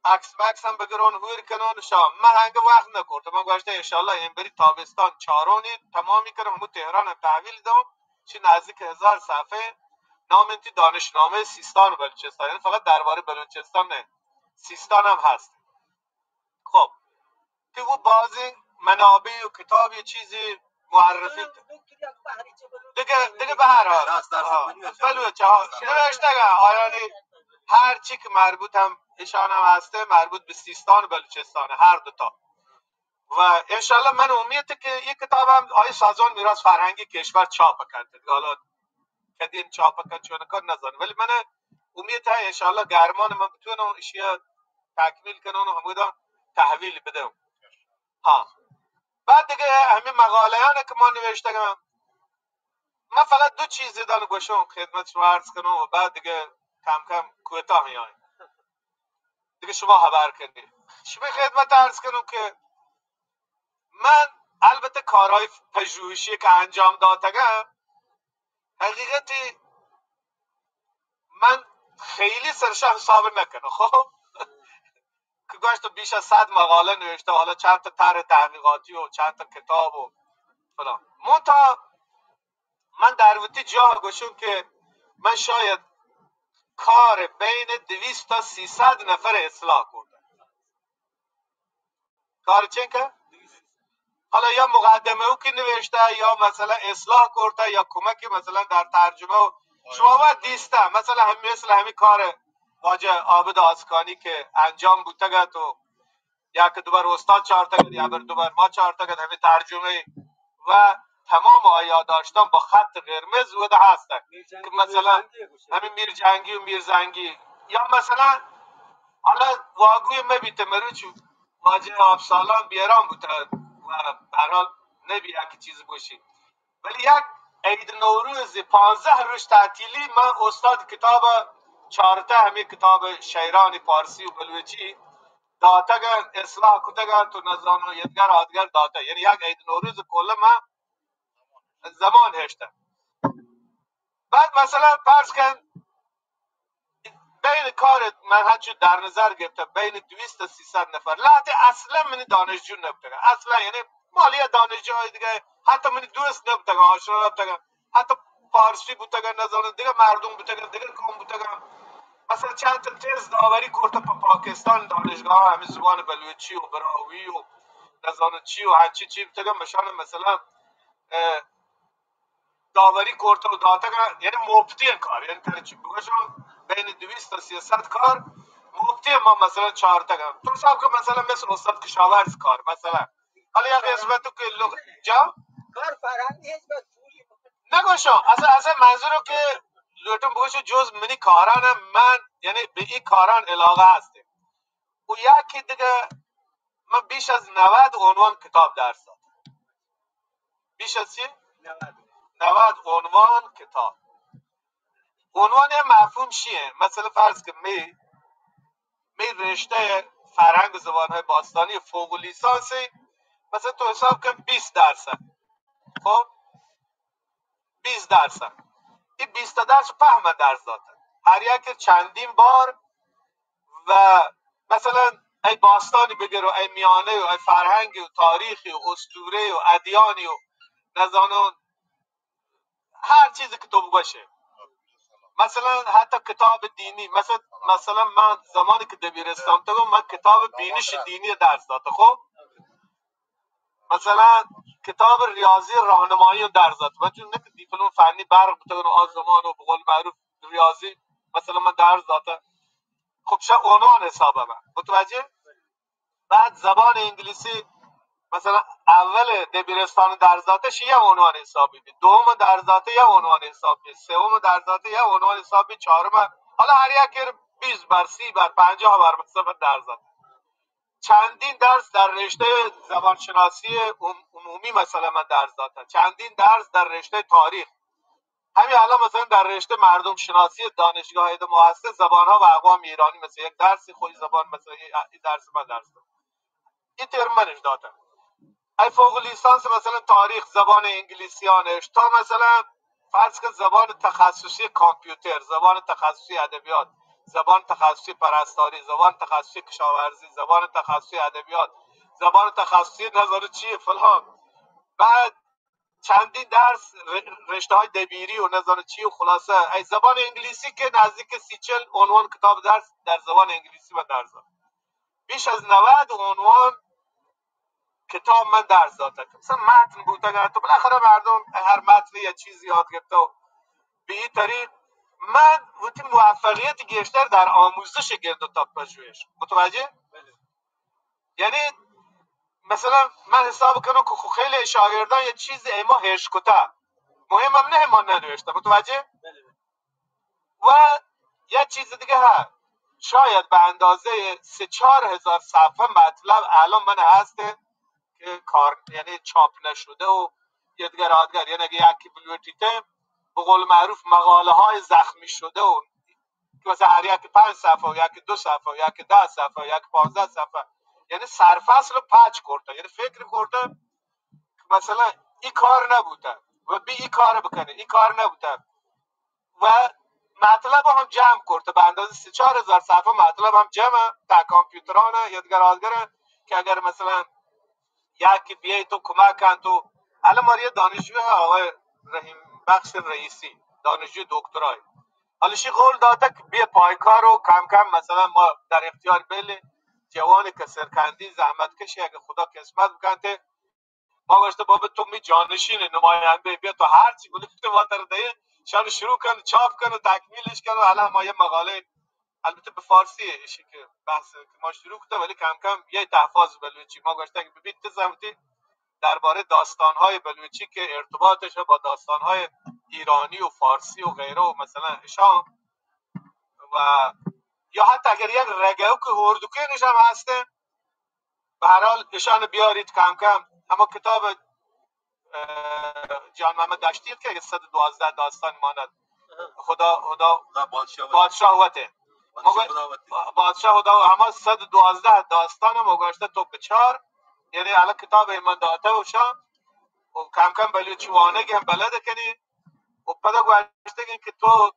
عکس مکس هم بگرون هویر کنون شام. من هنگه وقت نکرده. من گوشته انشالله این بری تابستان چارونی تمامی کنم. همو تهران هم تحویل دم. چی نزدیک هزار صفحه. نام انتی دانشنامه سیستان و بلوچستان. یعنی فقط درباره بلوچستان نه. سیستان هم هست. خب. که او بازی منابع و کتاب یه چیزی معرفی دیگه، دیگه به هر حال. بلوچ ها نوشتگه آیانی هر چی که مربوط هم ایشان هم هسته، مربوط به سیستان و بلوچستان، هر دوتا. و انشالله من امید که یک کتاب هم آی سازمان میراث فرهنگی کشور چاپ کرده. حالا کدین چاپ کن چون کن نزان، ولی من امید ہے انشاءاللہ گرمان من بتونم اشیا تکمیل کنم و ہمودا تحویل بدم. ہاں، بعد دیگه ہمین مقاله‌یان که ما نوشتگم، من فقط دو چیز دان گوشم خدمت شما عرض کنم و بعد دیگه کم کم کوتاه میایم، دیگه شما خبر کنید. شما خدمت عرض کنم که من البته کارهای پژوهشی که انجام دادگم، حقیقتی من خیلی سرش حساب نکنم، خب، که گوشت بیش از صد مقاله نوشته، حالا چند تا طرح تحقیقاتی و چند تا کتاب و فلان. منتها من در وتی جا گوشم که من شاید کار بین دویست تا سیصد نفر اصلاح کرده. کار چنکه؟ حالا یا مقدمه او که نوشته، یا مثلا اصلاح کرته، یا کمکی مثلا در ترجمه و شما وقت دیسته، مثلا هم مثل همین کار واجه عابد آسکانی که انجام بوتگت و یک دوبر استاد چارتگت، یا بر دوبر ما چارتگت، همین ترجمه و تمام آ یادداشتان با خط قرمز وده هستن که مثلا همین میر جنگی و میر زنگی، یا مثلا حالا واگوی مبیت مروچ واجه آبسالان بیران بوته و به هر حال نبی یک چیز گوشی، ولی یک عید نوروز پانزده روز تعطیلی من استاد کتاب چارته همین کتاب شعران پارسی و بلوچی داتگن، اصلاح کتگن تو نزانو یدگر آدگر داته، یعنی یک عید نوروز کل من زمان هشته. بعد مثلا فرض کن بین کار من هرچی در نظر گرفته بین دویست تا سیصد نفر لهته اصلا منی دانشجو نبوتگن، اصلا، یعنی مالی دانشجو های دیگه، حتی منی دوست نبوتگن، آشنا نبوتگن، حتی پارسی بوتگن، نزانم دیگه مردم بوتگن، دیگه قوم بوتگن. مثلا چند تا تز داوری کرته په پاکستان دانشگاه ها، همین زبان بلوچی و براهوی و نزانم چی و هرچی چی بوتگن، مشان مثلا، اه، داوری کرته و داتگن، یعنی مفتی کار، یعنی ترچی بگوشم بین دویست تا سیصد کار مفتی ما مثلا چارتگن. تو حساب کن مثلا مثل استاد کشاورز کار مثلا، حالا یک قسمت که لغ-، جا؟ کار فرهنگی هیچ وقت پولی نگوشم. اصلا، اصلا منظورم که لوٹم بگوشم جز منی کاران من، یعنی به این کاران علاقه هستیم. و یکی دیگه من بیش از نود عنوان کتاب درس دادم. بیش از چی؟ نود عنوان کتاب. عنوان یه مفهوم چیه؟ مثلا فرض که می، می رشته فرهنگ زبانهای باستانی فوق لیسانسی، مثلا تو حساب کن بیست درصد. خب، بیست درصد. این بیست درصد په من درس دادن. هر یک چندین بار و مثلا ای باستانی بگر و ای میانه و ای فرهنگی و تاریخی و اسطوره و ادیانی و نزانون هر چیزی که تو بگوشه. مثلا حتی کتاب دینی، مثلا، مثلا من زمانی که دبیرستان تو من کتاب بینش دینی درس داده، خب؟ مثلا کتاب ریاضی راهنمایی درس داده. من چون نه که دیپلم فنی برق بوتگن آن زمان و به قول معروف ریاضی مثلا من درس داده. خب، چه عنوان حساب من. متوجه؟ بعد زبان انگلیسی، مثلا اول دبیرستان درس داته شی یه عنوان حساب بی، دوم درس داته یه عنوان حساب بی، سوم درس داته یه عنوان حساب بی، چهارم، حالا هر یک بیست بر، سی بر، پنجاه بر مثلا درس داته. چندین درس در رشته زبانشناسی عم-، عمومی مثلا من درس داته، چندین درس در رشته تاریخ. همین الان مثلا در رشته مردم شناسی دانشگاه های ما هسته، زبان ها و اقوام ایرانی مثلا یک درسی، خود زبان مثلا یه، یه درس من درس دادم. این ترم منش دادم. ای فوق لیسانس مثلا تاریخ زبان انگلیسیانش، تا مثلا فرض کن زبان تخصصی کامپیوتر، زبان تخصصی ادبیات، زبان تخصصی پرستاری، زبان تخصصی کشاورزی، زبان تخصصی ادبیات، زبان تخصصی نظر چی فلان. بعد چندین درس ر-، رشته های دبیری و نظر چی و خلاصه ای زبان انگلیسی که نزدیک سی چل عنوان کتاب درس در زبان انگلیسی من درس داد. بیش از نود عنوان کتاب من درس داته. مثلا متن بوتگه، تو بالاخره مردم هر متن یه چیزی یاد گرفته و به این طریق من وتی موفقیت گیشتر در آموزش گرد و تا پژوهش. متوجه؟ یعنی مثلا من حساب کنم که خو خیلی شاگردان یه چیز ایما هش کته، مهم هم نه ما ننوشته. متوجه؟ و یک چیز دیگه هست، شاید به اندازهٔ سه چهار هزار صفحه مطلب الان من هست که کار، یعنی چاپ نشده و یه دیگر آدگر، یعنی اگه یکی بلوٹیته، به قول معروف مقاله های زخمی شده و که مثلا هر یک پنج صفحه و یک دو صفحه و یک ده صفحه و یک پانزده صفحه، یعنی سرفصل رو پچ کرده، یعنی فکر کرده که مثلا این کار نبوده و بی این کار بکنه، این کار نبوده و مطلب هم جمع کرده، به اندازه سه چهار هزار صفحه مطلب هم جمع تا کامپیوتران یا دیگر آدگر که اگر مثلا یکی بیای تو کمک کن تو. الان ماری دانشجو هست، آقای رحیم بخش رئیسی، دانشجو دکترای. حالا شی قول داده که بیا پایکار و کم کم مثلا ما در اختیار بیل جوان کسرکندی زحمت کشی، اگه خدا قسمت بکنته. ما گوشته بابا تو می جانشین نماینده، بیا تو هر چی بلوٹی ما تر دهی، شان شروع کن، چاپ کن و تکمیلش کن و الان ما یه مقاله، البته به فارسی ایشی که بحث که ما شروع کده، ولی کم کم یه تحفظ بلوچی. ما گوشته که ببین تو زمتی دربارهٔ داستان‌های بلوچی که ارتباطش با داستان‌های ایرانی و فارسی و غیره و مثلا اشان و یا حتی اگر یک رگوک هوردوکینش هم هسته، به هر حال اشان بیارید کم کم. اما کتاب، اه، جان محمد دشتی که صد و دوازده داستان ماند، خدا، خدا، خدا بادشاه وته. بادشاه وته. بادشاه مگو-، خدا وته. بادشاه خدا و همه صد و دوازده داستان مگوشته تو بچار، یعنی الان کتاب من داته و شان و کم کم بلوچی وانگ هم بلد کنی و پدا گوشتگی که تو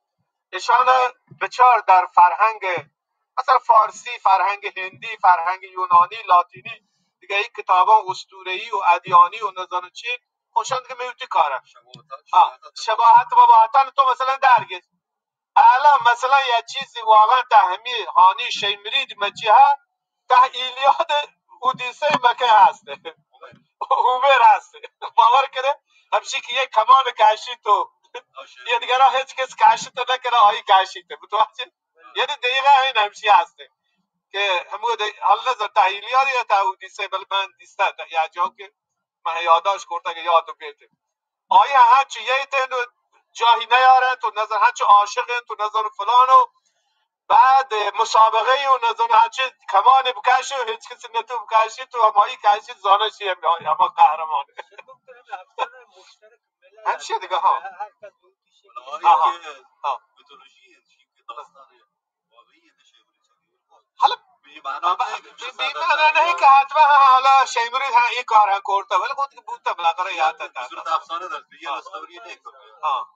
اشان بچار در فرهنگ، مثلا فارسی، فرهنگ هندی، فرهنگ یونانی، لاتینی، دیگه این کتابان اسطوره‌ای و ادیانی و نزانو چی، خوشان دیگه میوتی کاره. شباهت، ها، شباهت. شباهت با باهتن تو مثلا درگیر. الان مثلا یه چیزی واقعا ته همی هانی شیمرید مچی ها، ته ایلیاد اودیسه مکه هسته. هومر هسته. باور کنه، همشی که یک کمان کشی تو، یه دیگه را هیچ کس کشی تو نکنه، آیی کشی تو. متوجه؟ یعنی دقیقا این همشی هسته. که همو ده، حال نظر ته ایلیاد یا ته اودیسه، بل من دیسته، ته یا جا که من یادداشت کرده که یاد بیته. آیا هنچو ییت انت و جاهی نیارنت و نظر هنچو عاشق انت و نظر فلان و بعد مسابقه و نظر هنچو کمان بکش و هیچ کسی نتو بکشی تو همایی کشی زانشی هم، هما قهرمانه. هنچی دیگه، ها. ها، ها. حالا بی، بی، بی معنی نه که حتما حالا شیمرید هم این کار هم کرده، ولی خود که بوده بالاخره یاد داره. به صورت افسانه داره، یه استوری نه که. ها.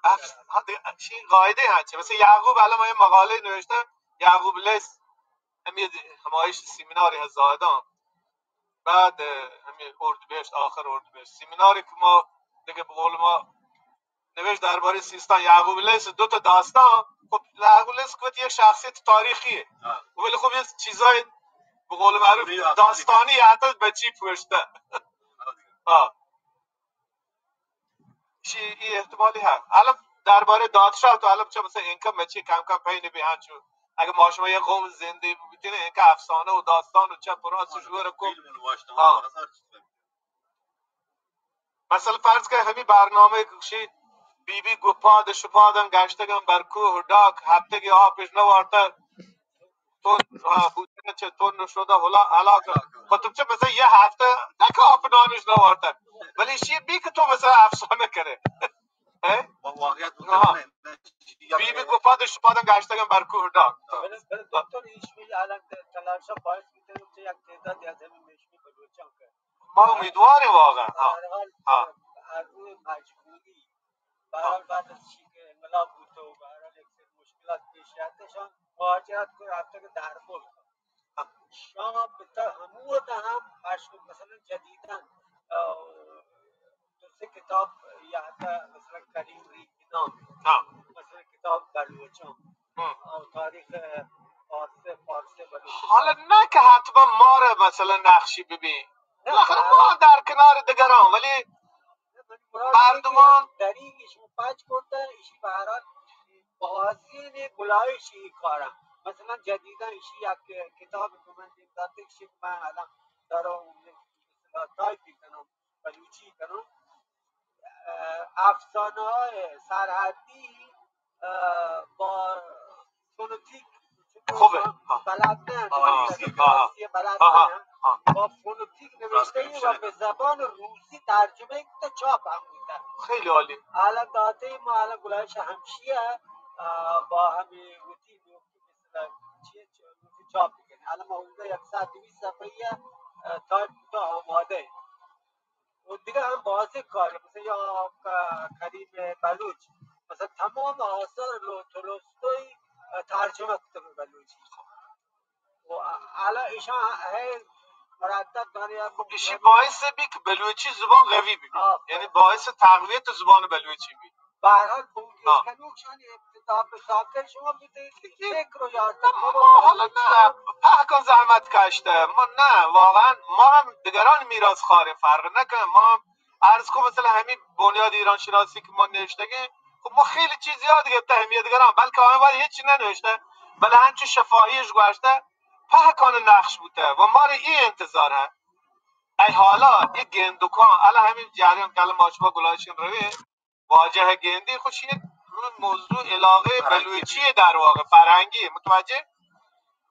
اف-، ها، دیگه چی قاعده هست؟ مثل یعقوب، الان ما یه مقاله نوشته، یعقوب لیث، همین همایش سیمیناری هست زاهدان. بعد، اه، همین اردیبهشت، آخر اردیبهشت، سیمیناری که ما دیگه به قول ما نوشت دربارهٔ سیستان، یعقوب لیث، دو تا داستان. خب یعقوب لیث که یک شخصیت تاریخیه. ها. ولی خب یه چیزای به قول معروف داستانی حتی به چی پوشته. ها. چی این احتمالی هست. الان دربارهٔ دادشاه تو الان چه مثلا اینکا مچی کم کم پی نبی هنچو. اگه ما شما یه قوم زنده بودین، اینکا افسانه و داستان و چپ و راست و جوره کو. مثلا فرض کن همی برنامه گوشی بی بی گوپاد شپادن گشتگن بر کوه و ڈاک، هفتگی آپش نوارته، تن، آه، بودن چه تن شده هلا-، هلاک. خب تو چه مثلا یه هفته نکه آپ نانش نوارته، ولی شی بی که تو مثلا افسانه کنه. اه؟ واقعیت. بی بی گوپاد شپادن گشتگن بر کوه و ڈاک. بله، بله، دکتر، ایش می الان تلاشا باعث می‌کنه که یک تعدادی از همین میشمی بلوچان که ما امیدواریم واقعا. ها. به هر حال، ها. از روی مجبوری، به هر حال بعد از چی که انقلاب بود و به هر حال یک سری مشکلات پیش آتشان مهاجرت کرد، رفته که در ملک. ها. شما به تا همو تا هم مشغول، مثلا جدیداً، اه، دو سه کتاب یا حتی مثلا کریم ریگی نام، ها. مثلا کتاب بلوچان. ها. او تاریخ فارس، فارس بلوچستان. حالا نه که حتما ما را مثلا نقشی ببین. نه، بالاخره ما در کنار دیگران، ولی نه، من مراد اینه که مردمان در این ایشون پچ کرده، ایشی به هر حال بازین گلایشی کارم. مثلا جدیداً ایشی یک کتاب که من دیم داته، ایشی من الان دارم تایپ کنم، بلوچی کنم. اه، افسانه‌های سرحدی، اه، با فونتیک خوبه. ها. بلد نه، ها، ها، فارسی ها. بلد ها، نه. ها. با فونتیک نوشته ای و به زبان روسی ترجمه تا چاپ هم بوده. خیلی عالی. الان داده ما الان گلایش همشیه، اه، با همین روسی مثلاً چیه، چیه، چاپ می‌کنه. الان ما اونجا یک صد دویست صفحه‌ای، اه، تایپ تا آماده. و دیگه هم بازی کار، مثلاً یا ک-، کریم بلوچ، مثلاً تمام آثار لو-، تولستوی، اه، ترجمه کتب بلوچی. و الان ایشان هی مردد داره یا ایشی باعث بی که بلوچی زبان قوی بی. آه. یعنی باعث تقویت زبان بلوچی بی. به هر حال، بوگیش ها. کنوکشان ابتدا به شاکر شما بده، فکر و یاد ما حالا نه، پهکان زحمت کشته. ما نه، واقعاً ما هم دیگران میراث خاره، فرق نکنه. ما هم عرض کو مثلاً همین بنیاد ایران شناسی که ما نوشتگی، خب ما خیلی چیز یاد گرفته همین دیگران، بلکه آن وقت هیچی ننوشته، بله همچون شفاهیش گوشته، پهکان نقش بوده و ما رو این انتظاره. ای حالا این گندکان، الان همین جریان که الان ما شما گلایشین روی، واجه گندی خوش یک روی موضوع علاقهٔ بلوچی در واقع، فرهنگی، متوجه؟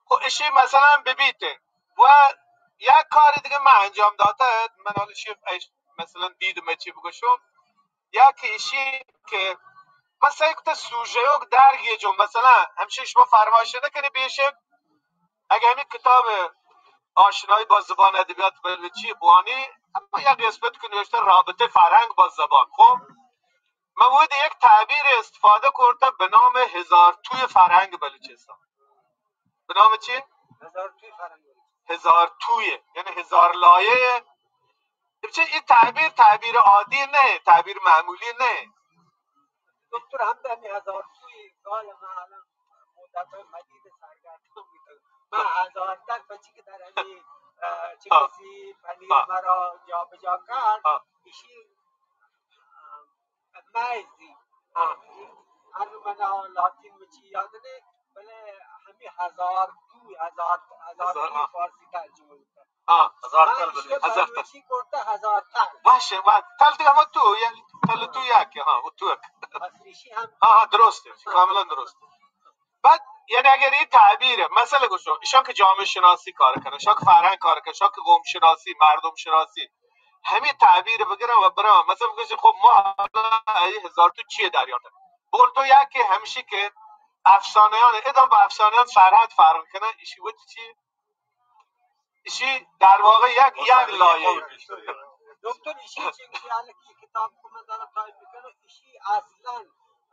خب اشی مثلاً ببیت و یک کار دیگه من انجام داته، من حالا شیف اش مثلاً دید من چی بگوشم، یا که اشی که من سعی کتا سوژه یک درگیه جو مثلاً همشه شما فرمایش نکنی بیشک اگه همین کتاب آشنایی با زبان ادبیات بلوچی بوانی، اما یک قسمت که نوشته رابطه فرهنگ با زبان. خب من وقت یک تعبیر استفاده کرده به نام هزار توی فرهنگ بلوچستان. به نام چی؟ هزار توی فرهنگ بلوچستان. هزار توی، یعنی هزار لایه. بچه این تعبیر تعبیر عادی نه، تعبیر معمولی نه. دکتر، هم به همین هزار توی گال ما الان مدت های مدید سرگردان بودم. من هزار تک بچی که در همین، اه، چه ها. کسی پنیر ها. مرا جابجا کرد، ها. ایشی، اه، مزی. ها. هر من لاتین مچی یاد نه، بله همین هزار توی، هزار، هزار هزار، توی ها. فارسی ترجمه بودم. ها، هزار تل بلوچی، هزار تل. بلوچی کرده هزار تل. باشه، و تل دیگه هم تو، یعنی تل تو یک، ها، و تو یک. بس ایشی هم ها، ها، درسته، کاملاً درسته. بعد، یعنی اگر این تعبیره، مثلا گوشو، ایشان که جامعه شناسی کار کنه، ایشان که فرهنگ کار کنه، ایشان که قوم شناسی، مردم شناسی، همین تعبیر بگیرن و برن. مثلا بگوشی، خب ما حالا این هزار تو چیه در یاد؟ بول تو یکی همیشی که افسانه‌ان، ادام با افسانه‌ان سرحد فرق کنه، ایشی وقتی چی؟ ایشی در واقع یک، یک لایه. دکتر، ایشی چی می‌گه؟ الان که کتاب که من دارم تایپ می‌کنم، ایشی اصلاً،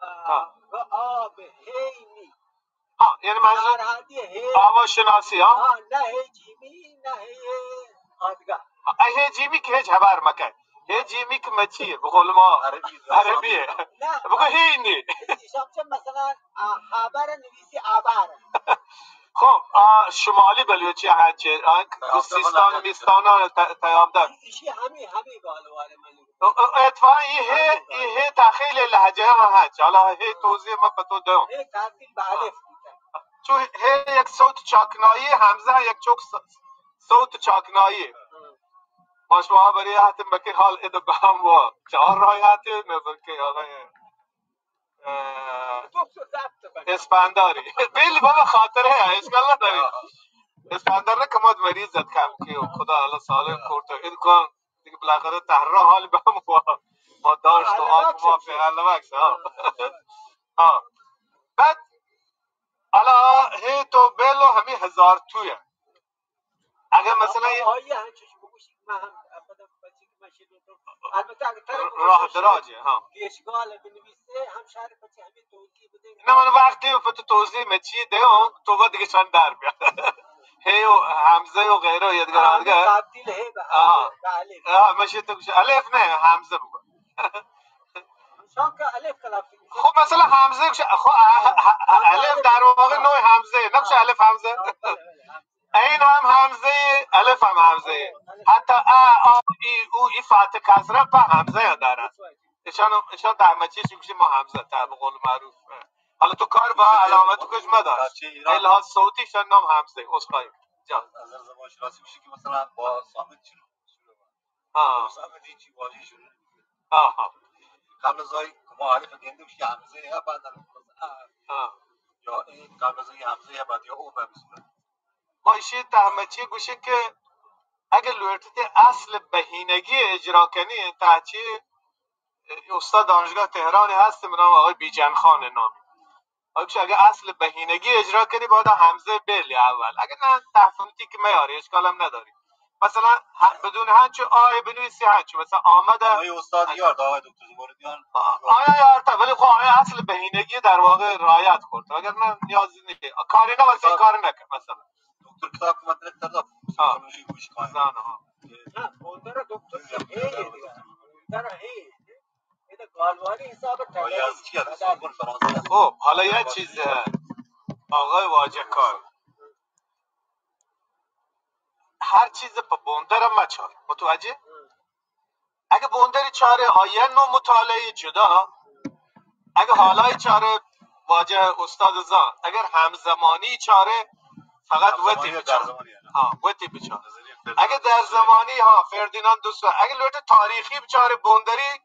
اه، ها. به آب هی نی. ها، یعنی منظور سرحدی هی. آب شناسی، ها؟ ها، نه هی جیمی، نه هی آدگاه. ها، هی جیمی که هیچ خبر مکن. هی جیمی که مچیه، به قول ما عربی. عربیه. نه. بگو هی نی. ایشان چه مثلاً، اه، خبر نویسی آبار. خب، آ، شمالی بلوچی هنچه، آ، سیستان، میستان، ت-، تیاب دار. ایشی همی، همی گالوار من. اتفاقاً این هی، این هی تا خیلی لهجه هم هست. حالا هی توضیح من به تو دم. هی تبدیل به الف بوده. چون هی یک صوت چاکنایی، همزه یک چوک س-، صوت چاکنایی. ما شما بری هاتیم بکی حال اد به هم وا. چهار راه هاتیم، نظر که آقای اه، اسپنداری. بیل بابا خاطره، اشکال نداری. اسپندر نه کماد مریض زد کم که خدا الله سالم کرد. این کن دیگه بالاخره تهران حال به هم با، با داشت و آب و ما فعلا وقت، ها. ها. بعد حالا هی تو بلو همین هزار تویه. اگه مثلاً آ-، آیه هم چش بگوشی، من هم خودم بچی که من شنیدم. البته اگه طرف راه دراجه، ها. پیشگال بنویسه، هم شهر بچه همین توضیح بده. نه، من وقتی به تو توضیح مچی دهم، تو با دیگه چند در بیا. هی و همزه و غیره و یدگار آه، آدگار. تبدیل هی به آه. به الف. آه، مشه تو گوشه الف نه، همزه بگو. شان که الف تلفظ می‌شه. خب، مثلاً همزه گوشه، خب، اه، اه، اه، الف در واقع نوع همزه، نمیشه الف همزه. آه، بله، بله، همزه. عین هم همزه، الف هم همزه. حتی ا، آ، ای، او، ای فتح کسره په همزه هم داره. ایشان، ایشان در مچی چی گوشی ما همزه تا به قول معروف. حالا تو کار با علامت کش مدار. ای لحاظ صوتی ایشان نام همزه، عذرخواهی. جان. از نظر زبان شناسی می‌شه که مثلاً با صامت شروع. ها. صامت هیچی واژه شروع. ها، ها. قبل از آئی که ما الف گندیم، شی همزه یا بعد الف؟ ها. یا این قبل از آئی همزه یا بعد یا او به همین صورت؟ ما ایشی تهمچی گوشی که اگه لوٹتی اصل بهینگی اجرا کنی، تهچی استاد دانشگاه تهرانی هست، به نام آقای بیجن خان نامی. آقا، اگه اصل بهینگی اجرا کنی، باید همزه بلی اول. اگه نه، تفاوتی که میاری، اشکال هم نداری. مثلاً، ه-، بدون هنچو آی بنویسی، هنچو. مثلاً، آمده. آقای استاد یار، آقای دکتر زباردیان. آ-، آیا یار تا، ولی خب آیا اصل بهینگی در واقع رعایت کرد. اگر نه، نیازی نیست. کاری نه، واسه کار نکن، مثلاً. دکتر کتاب که مطلب تر داد. ها. زانه ها. نه، بندر دکتر که هی دیگه. بندر هی. خب، حالا یه چیز، آقای واجه کار، هر چیز په بندر مچار، متوجه؟ اگه بندری چاره، آیه نو مطالعه جدا، اگه حالای چاره، واجه استاد زان، اگر همزمانی چاره، فقط همزمانی وتی و بچار. در زمانی، نه؟ ها، وتی بچار. نظریه فردیناند اگه در دوسری. زمانی، ها، فردیناند دوسری. اگه لوٹه تاریخی بچاره بندری،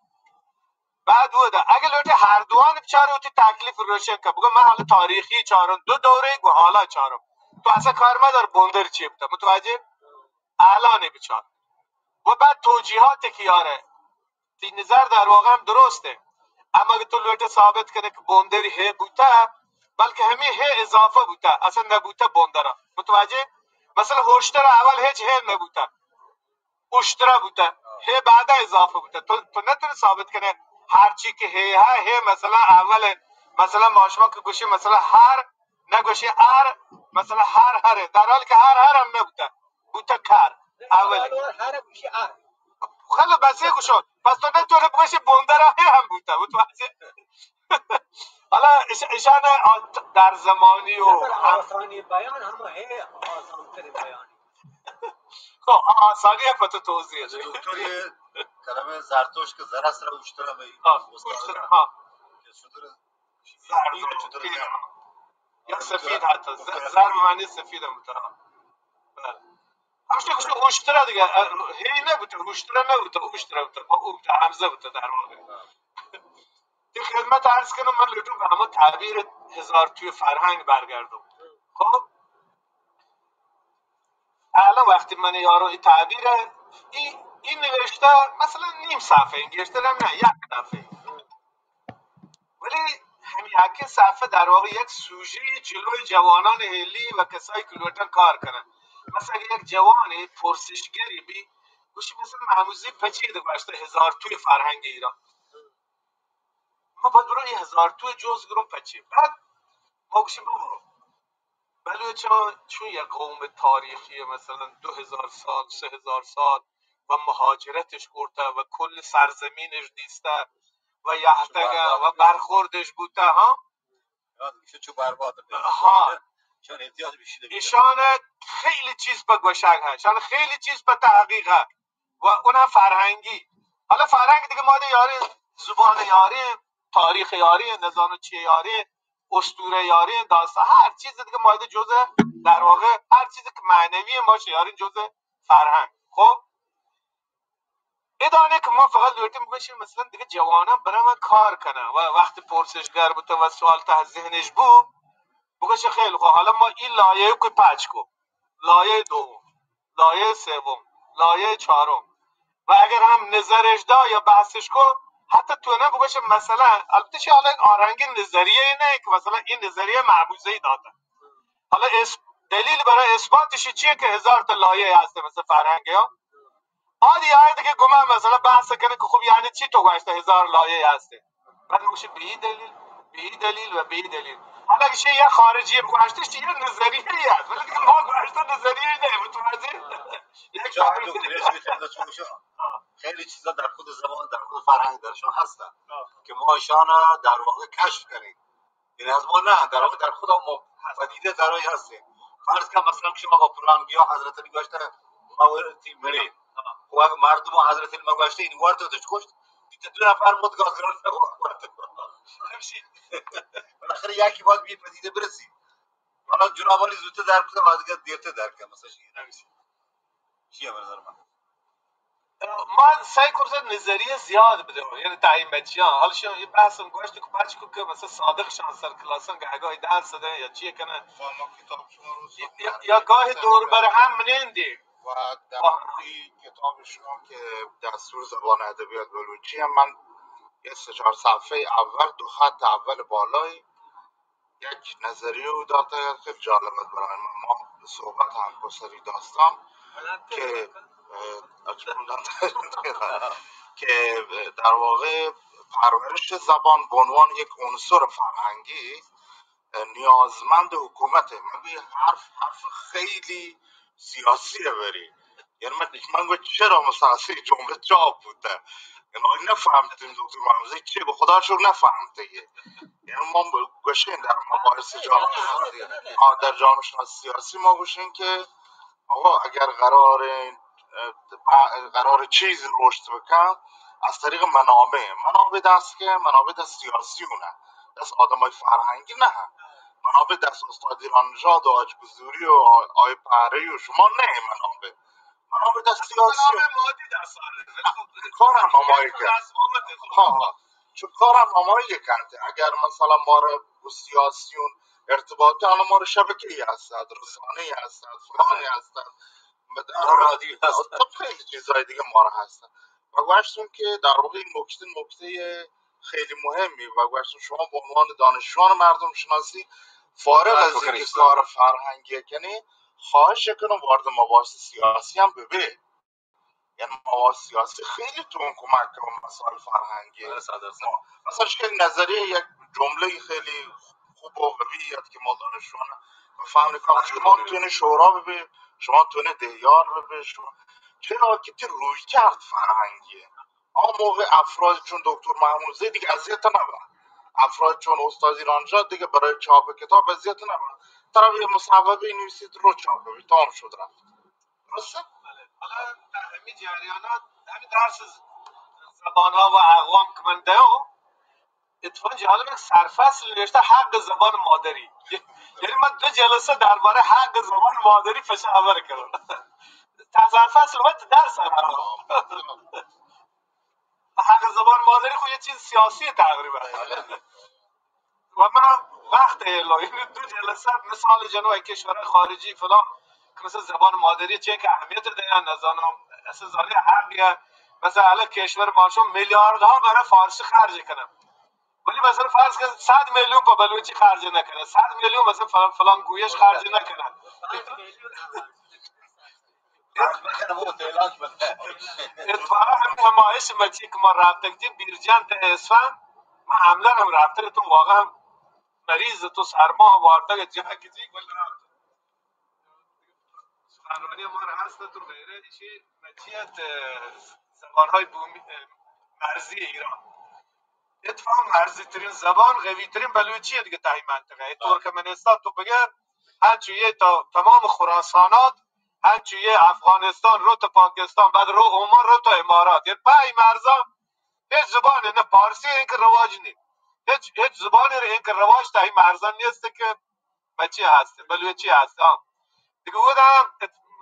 بعد ودا، اگه لوٹی هر دوان بچاری، وتی تکلیف روشن کن. بگو من حالا تاریخی چارم، دو دوره گو حالا چارم. تو اصلاً کار مدار بندر چی بوتا، متوجه؟ الان بچار. و بعد توجیهات که یاره، تی نظر در واقع هم درسته. اما اگه تو لوٹی ثابت کنی که بندری هی بوتا، بلکه همی هی اضافه بوتا، اصلاً نبوتا بندره. متوجه؟ مثلاً هشتر اول هیچ هی نبوتا. اشتره بوته، هی بعدا اضافه بوته. تو، تو نتونی ثابت کنی هر چی که هی ها، هی مثلاً اول، مثلاً ما شما که گوشی مثلاً هر، نگوشی ار، مثلاً هر هره، در حالی که هر هر هم نبوته، بوته کر. اول. هر گوشی ار. خیلی بسیار گوشو. پس تو نتونی بگوشی بندر هی هم بوته. متوجه؟ حالا اش-، اشان آ-، در زمانی و در آسانی بیان هم هی آسان‌ترین بیان. خب، آسانی هم پتو توضیح ده. دکتری کلمه زرتشت که زر است را اشتر هم ها، استاد اشتر، ها. که شتر زرد، شتر زرد. یا سفید حتی. ز-، زر به معنی سفید هم بوته. بله. همشه گوشت اشتره دیگه. اه، هی نبوته، اشتره نبوته، اشتره بوته. با او بوته، همزه بوته در واقع. تی خدمت عرض کنم، من لوٹوں که همه تعبیر هزار توی فرهنگ برگردم. خب؟ الان وقتی من یارو این تعبیر، این، این نوشته مثلاً نیم صفحه، این گیشتر هم نه، یک صفحه. ولی همین یکی صفحه در واقع یک سوژهٔ جلوی جوانان هلی و کسایی که لوٹن کار کنن. مثلاً اگه یک جوان پرسشگری بی، گوشی مثلاً محمودزی پچی ده گوشته هزار توی فرهنگ ایران. ما باید برو این هزار توی جز گرم پچی. بعد ما گوشیم بابا، بلوچان چون یک قوم تاریخی، مثلاً دو هزار سال، سه هزار سال و مهاجرتش کرته و کل سرزمینش دیسته و یهتگه و برخوردش بوته، ها؟ یاد می‌شه چو برباد. ها. چون احتیاط بیشی ده. ایشان خیلی چیز په گوشگ هست، ایشان خیلی چیز په تحقیق هست و اونم فرهنگی. حالا فرهنگ دیگه ما ده یارین، زبان یارین، تاریخ یارین، نزانو چی یارین، اسطوره یارین، داستان، هر چیز دیگه ما ده جزء، در واقع هر چیزی که معنوی ما شه یارین جزء فرهنگ. خب، ادانه که ما فقط لوٹیم بگوشیم مثلاً دیگه جوانان برن کار کنن و وقت پرسشگر بوته و سوال ته ذهنش بو، بگوشه خیلی خب، حالا ما این لایه که پچ کو، لایه دوم، لایه سوم، لایه چهارم، و اگر هم نظرش دا یا بحثش کو، حتی تو نه بگوشه مثلاً، البته چه حالا یک آرنگ نظریه ای نه که مثلاً این نظریه معبوزه ای داده. حالا اس-، دلیل برای اثباتش چیه که هزار تا لایه هسته مثل فرهنگ ها؟ آدی آیده که گمان مثلاً بحث کنه که خب یعنی چی تو گوشته هزار لایه هسته؟ بعد میگوشه به این دلیل، به این دلیل و به این دلیل. حالا اگه چه یه خارجی گوشته، چه یه نظریه ای هست، ولی دیگه ما گوشته نظریه ای نه، متوجه؟ یک شاید دکتر خیلی چیزا در خود زبان، در خود فرهنگ درشون هستن که ما ایشان در واقع کشف کنیم. یعنی از ما نه، در واقع در خود ما پدیده درای هستیم. فرض کن مثلاً شما با پلان گیا حضرت علی گوشته ما ورتی مری. و اگه مردم حضرت علی ما گوشته این ورد تو کشت، دیگه دو نفر مد گاز گرفت. همشی. بالاخره یکی باید به پدیده برسی. حالا جناب علی زودتر در کدم از دیگه دیرتر در کن، مثلاً چی؟ همشی. چیه به نظر من؟ ما سعی کرده نظریه زیاد بدیم، یعنی تعیین بچیان. حال شما یه بحث هم گوشت که پچ کو که مثلا صادق شان سر کلاسان گهگاهی درس ده یا چیه کنه. و ما کتاب شما رو یا، یا گاهی دور بر هم منندی. و در واقع کتاب شما که دستور زبان ادبیات بلوچی هم من یه سه چهار صفحه اول، دو خط اول بالای یک نظریه او داته، خیلی جالب است برای ما. ما صحبت هم کو سری داستان که، اه، اچ-، که در واقع پرورش زبان به عنوان یک عنصر فرهنگی، اه، نیازمند حکومته. من به حرف، حرف خیلی سیاسی بری. یعنی من، من گوشت چرا مثلا سی جمله چاپ بوده؟ یعنی آی نفهمتیم دکتر محمودی چی گو، خدا شکر نفهمته یه. یعنی ما گوشین در مباحث جامعه، آه، در جامعه شناسی سیاسی ما گوشین که آقا اگر قرار، اه، ب-، قرار چیز رشد بکن، از طریق منابع، منابع دست که منابع دست سیاسیونه، دست آدمای فرهنگی نه، منابع دست استاد ایرانژاد و حاج بزوری و آ-، آی پهری و شما نه منابع. منابع دست سیاسی. منابع مادی دست آره. کارم همایی که. ها، ها. چون کارم همایی که اگر مثلا ما رو با سیاسیون ارتباطی، الان ما رو شبکه‌ای هستد، رسانه‌ای هستد، فلانی هستد، رادیو هست. خب خیلی چیزهای دیگه ما رو هستن. و گوشتون که در واقع این نکته، نکتهٔ خیلی مهمی و گوشتون شما به عنوان دانشجویان مردم شناسی فارغ از اینکه کار فرهنگی کنی، خواهش کنم وارد مباحث سیاسی هم ببه. یعنی مباحث سیاسی خیلی تون کمک کنه مسائل فرهنگی. مثلا شکل نظریه یک جمله خیلی خوب و قوی است که ما دانشجویان فهم کنیم. شما تونه شورا ببه، شما تونه دهیار ببه، شما چرا که تی روی کرد فرهنگیه. آن موقع افراد چون دکتر محمود زی دیگه اذیت نبود. افراد چون استاد ایرانژاد دیگه برای چاپ کتاب اذیت نبود. طرف یه مصوبه نویسید رو چاپ ببی، تمام شد رفت. درسته؟ بله. حالا در همین جریانات، همین درس ز-، زبان‌ها و اقوام که من دیو، اتفاقاً جالب، یک سرفصل نوشته حق زبان مادری. یعنی من دو جلسه درباره حق زبان مادری پشت خبر کردم. تا سرفصل من درس هم حق زبان مادری خو یه چیز سیاسی تقریباً. و من وقت الا، یعنی دو جلسه مثال جنو کشور خارجی فلان، که مثلا زبان مادری چه که اهمیت ده یا نزانم، اصلا زانه حق یا، مثلا الان کشور ما شما میلیاردها برای فارسی خرج کنم، ولی مثلا فرض کن صد میلیون په بلوچی خرج نکنه، صد میلیون مثلا فلان، فلان گویش خرج نکنه. اتفاقاً همین همایش مچی که ما رفتگتی بیرجند اسفند، ما عملاً هم رفتگتون، واقعاً مریض تو سرما وارتگ جا کتی گل رفت. سخنرانی ما را هست تو غیره ایشی مچیت، اه، زبان‌های بومی، اه، مرزی ایران. اتفاقاً مرزی ترین زبان، قوی ترین بلوچی دیگه تای منطقه. ترکمنستان تو بگر، هنچو یه تا تمام خراسانات، هنچو یه افغانستان رو تا پاکستان، بعد رو عمان، رو تا امارات. یعنی پای مرزا هیچ زبانی نه پارسی این که رواج نی. هیچ، هیچ زبانی رو این که رواج تای مرزا نیست که بچی هست، بلوچی هست. ها. دیگه بودم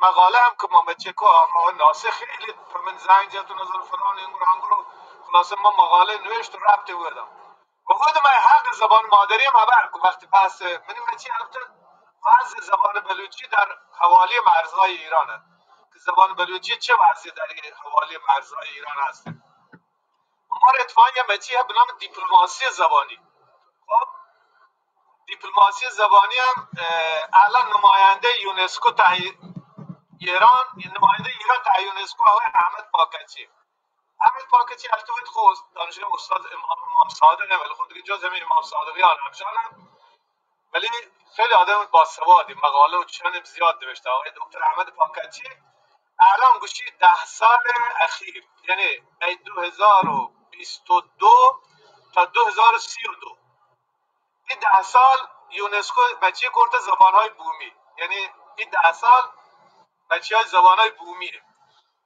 مقاله هم که ما بچه کو، ما ناسه خیلی پر من زنگ جت و نظر فلان اینگور آنگور و خلاصه ما مقاله نوشت و ربطی بودم. و خود من حق زبان مادری هم خبر کو وقتی بحث منی مچی هفته وضع زبان بلوچی در حوالی مرزهای ایران است. که زبان بلوچی چه وضعی در این حوالی مرزهای ایران هست. ما را اتفاقاً یه مچی هم به نام دیپلماسی زبانی. خب، دیپلماسی زبانی هم، اه، الان نماینده یونسکو تا ایران، نماینده ایران تا یونسکو آقای احمد پاکچی. احمد پاکچی البته خود دانشگاه استاد امام، امام صادق، ولی خود دیگه جز همین امام صادقیان همشان هم. ولی خیلی آدم باسوادی، مقاله و چند زیاد نوشته. آقای دکتر احمد پاکچی الان گوشی ده سال اخیر، یعنی ای دو هزار و بیست و دو تا دو هزار و سی و دو، این ده سال یونسکو بچی کرده زبانهای بومی، یعنی این ده سال بچی های زبانهای بومیه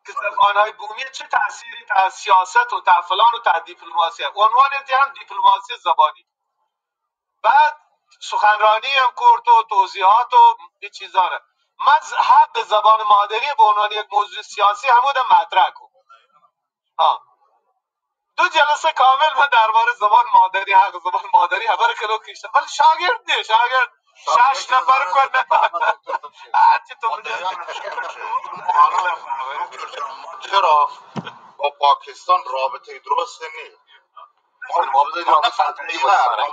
که زبانهای بومی چه تأثیری تا سیاست و تا فلان و تا دیپلماسی هست. عنوان هم دیپلماسی زبانی. بعد سخنرانی هم کرد و توضیحات و این چیزا رو. من ز-، حق زبان مادری به عنوان یک موضوع سیاسی همودم مطرح کن. ها. دو جلسه کامل من دربارهٔ زبان مادری، حق زبان مادری خبر کلو کشتم، ولی شاگرد نه، شاگرد شش نفر کن نه. هرچی تو بجن. چرا با پاکستان رابطهٔ درست نیست؟ ما رابطهٔ درست نیست.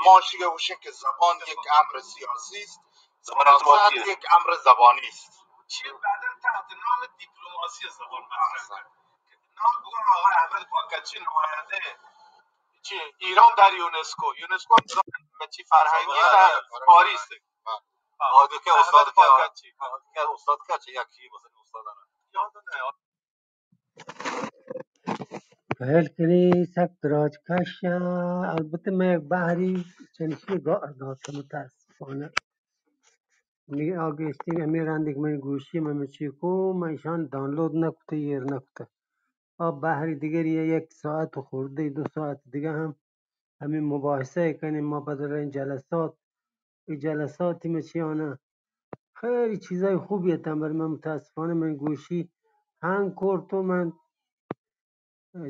ما شیگه گوشیم که زبان یک امر سیاسی است، زبان سیاست یک امر زبانی است. چی بعداً تحت نام دیپلماسی زبان مطرح کرد. نام بگو آقای احمد پاکچی، نماینده چی ایران در یونسکو. یونسکو هم چی فرهنگی در پاریس. آه، دیگه استاد که، دیگه استاد که چه یکی مثلاً استاد نه. یاد نه. پہل کنی سک دراج کش. البتہ مئے بحری چنشی گار دات متاسفانہ. نی آ گیشتر ہمے رندی کہ من گوشی من چی کو، من ایشان دانلود نہ کتہ، ایر نہ کتہ. آ بحری دیگری یک ساعت و خردے، دو ساعت دیگہ ہم ہمے مباحثہ کنیں، ما پد رئیں جلسات. اے جلساتی مچی آنا خیلی چیزای خوبی اتاں، بلے من متاسفانہ من گوشی ہنگ کرت و من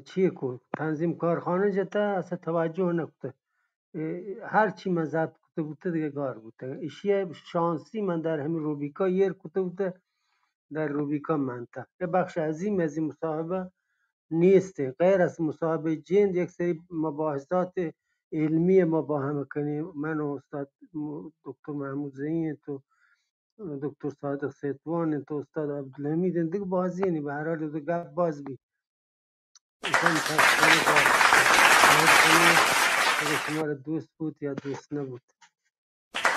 چی کو، تنظیم کارخانہ جتا، اصلا توجہ نہ کتہ. اے، ہر چی من ضبط کتہ بوتہ، دیگہ گار بوتہ. اشی شانسی من در ہمے روبیکا ایر کتہ بوتہ، در روبیکا منتہ. اے بخش عظیم از این مصاحبہ نیست. غیر از مصاحبہ جند یک سری مباحثات علمی ما با ہم کنیں. من و استاد م-، دکتر محمود زئی انت و دکتر صادق سیتوان انت و استاد عبدالحمید انت. دیگہ بازی نی، بہرحال گپ باز بی. ایشان متاسفانہ کار، کار کنی، اگر شمارا دوست بوت یا دوست نبوت.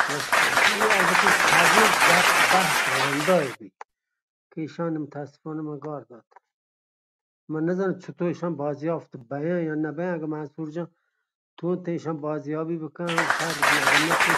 بس، اے البتہ سبز بحث، بحث روندا بی کہ ایشان متاسفانہ من گار دات. من نزانم چطور ایشان بازیافت بیان یا نبیان. اگر منصور جان تو تہ ایشان بازیابی بکن، شر بی، اگر نہ تو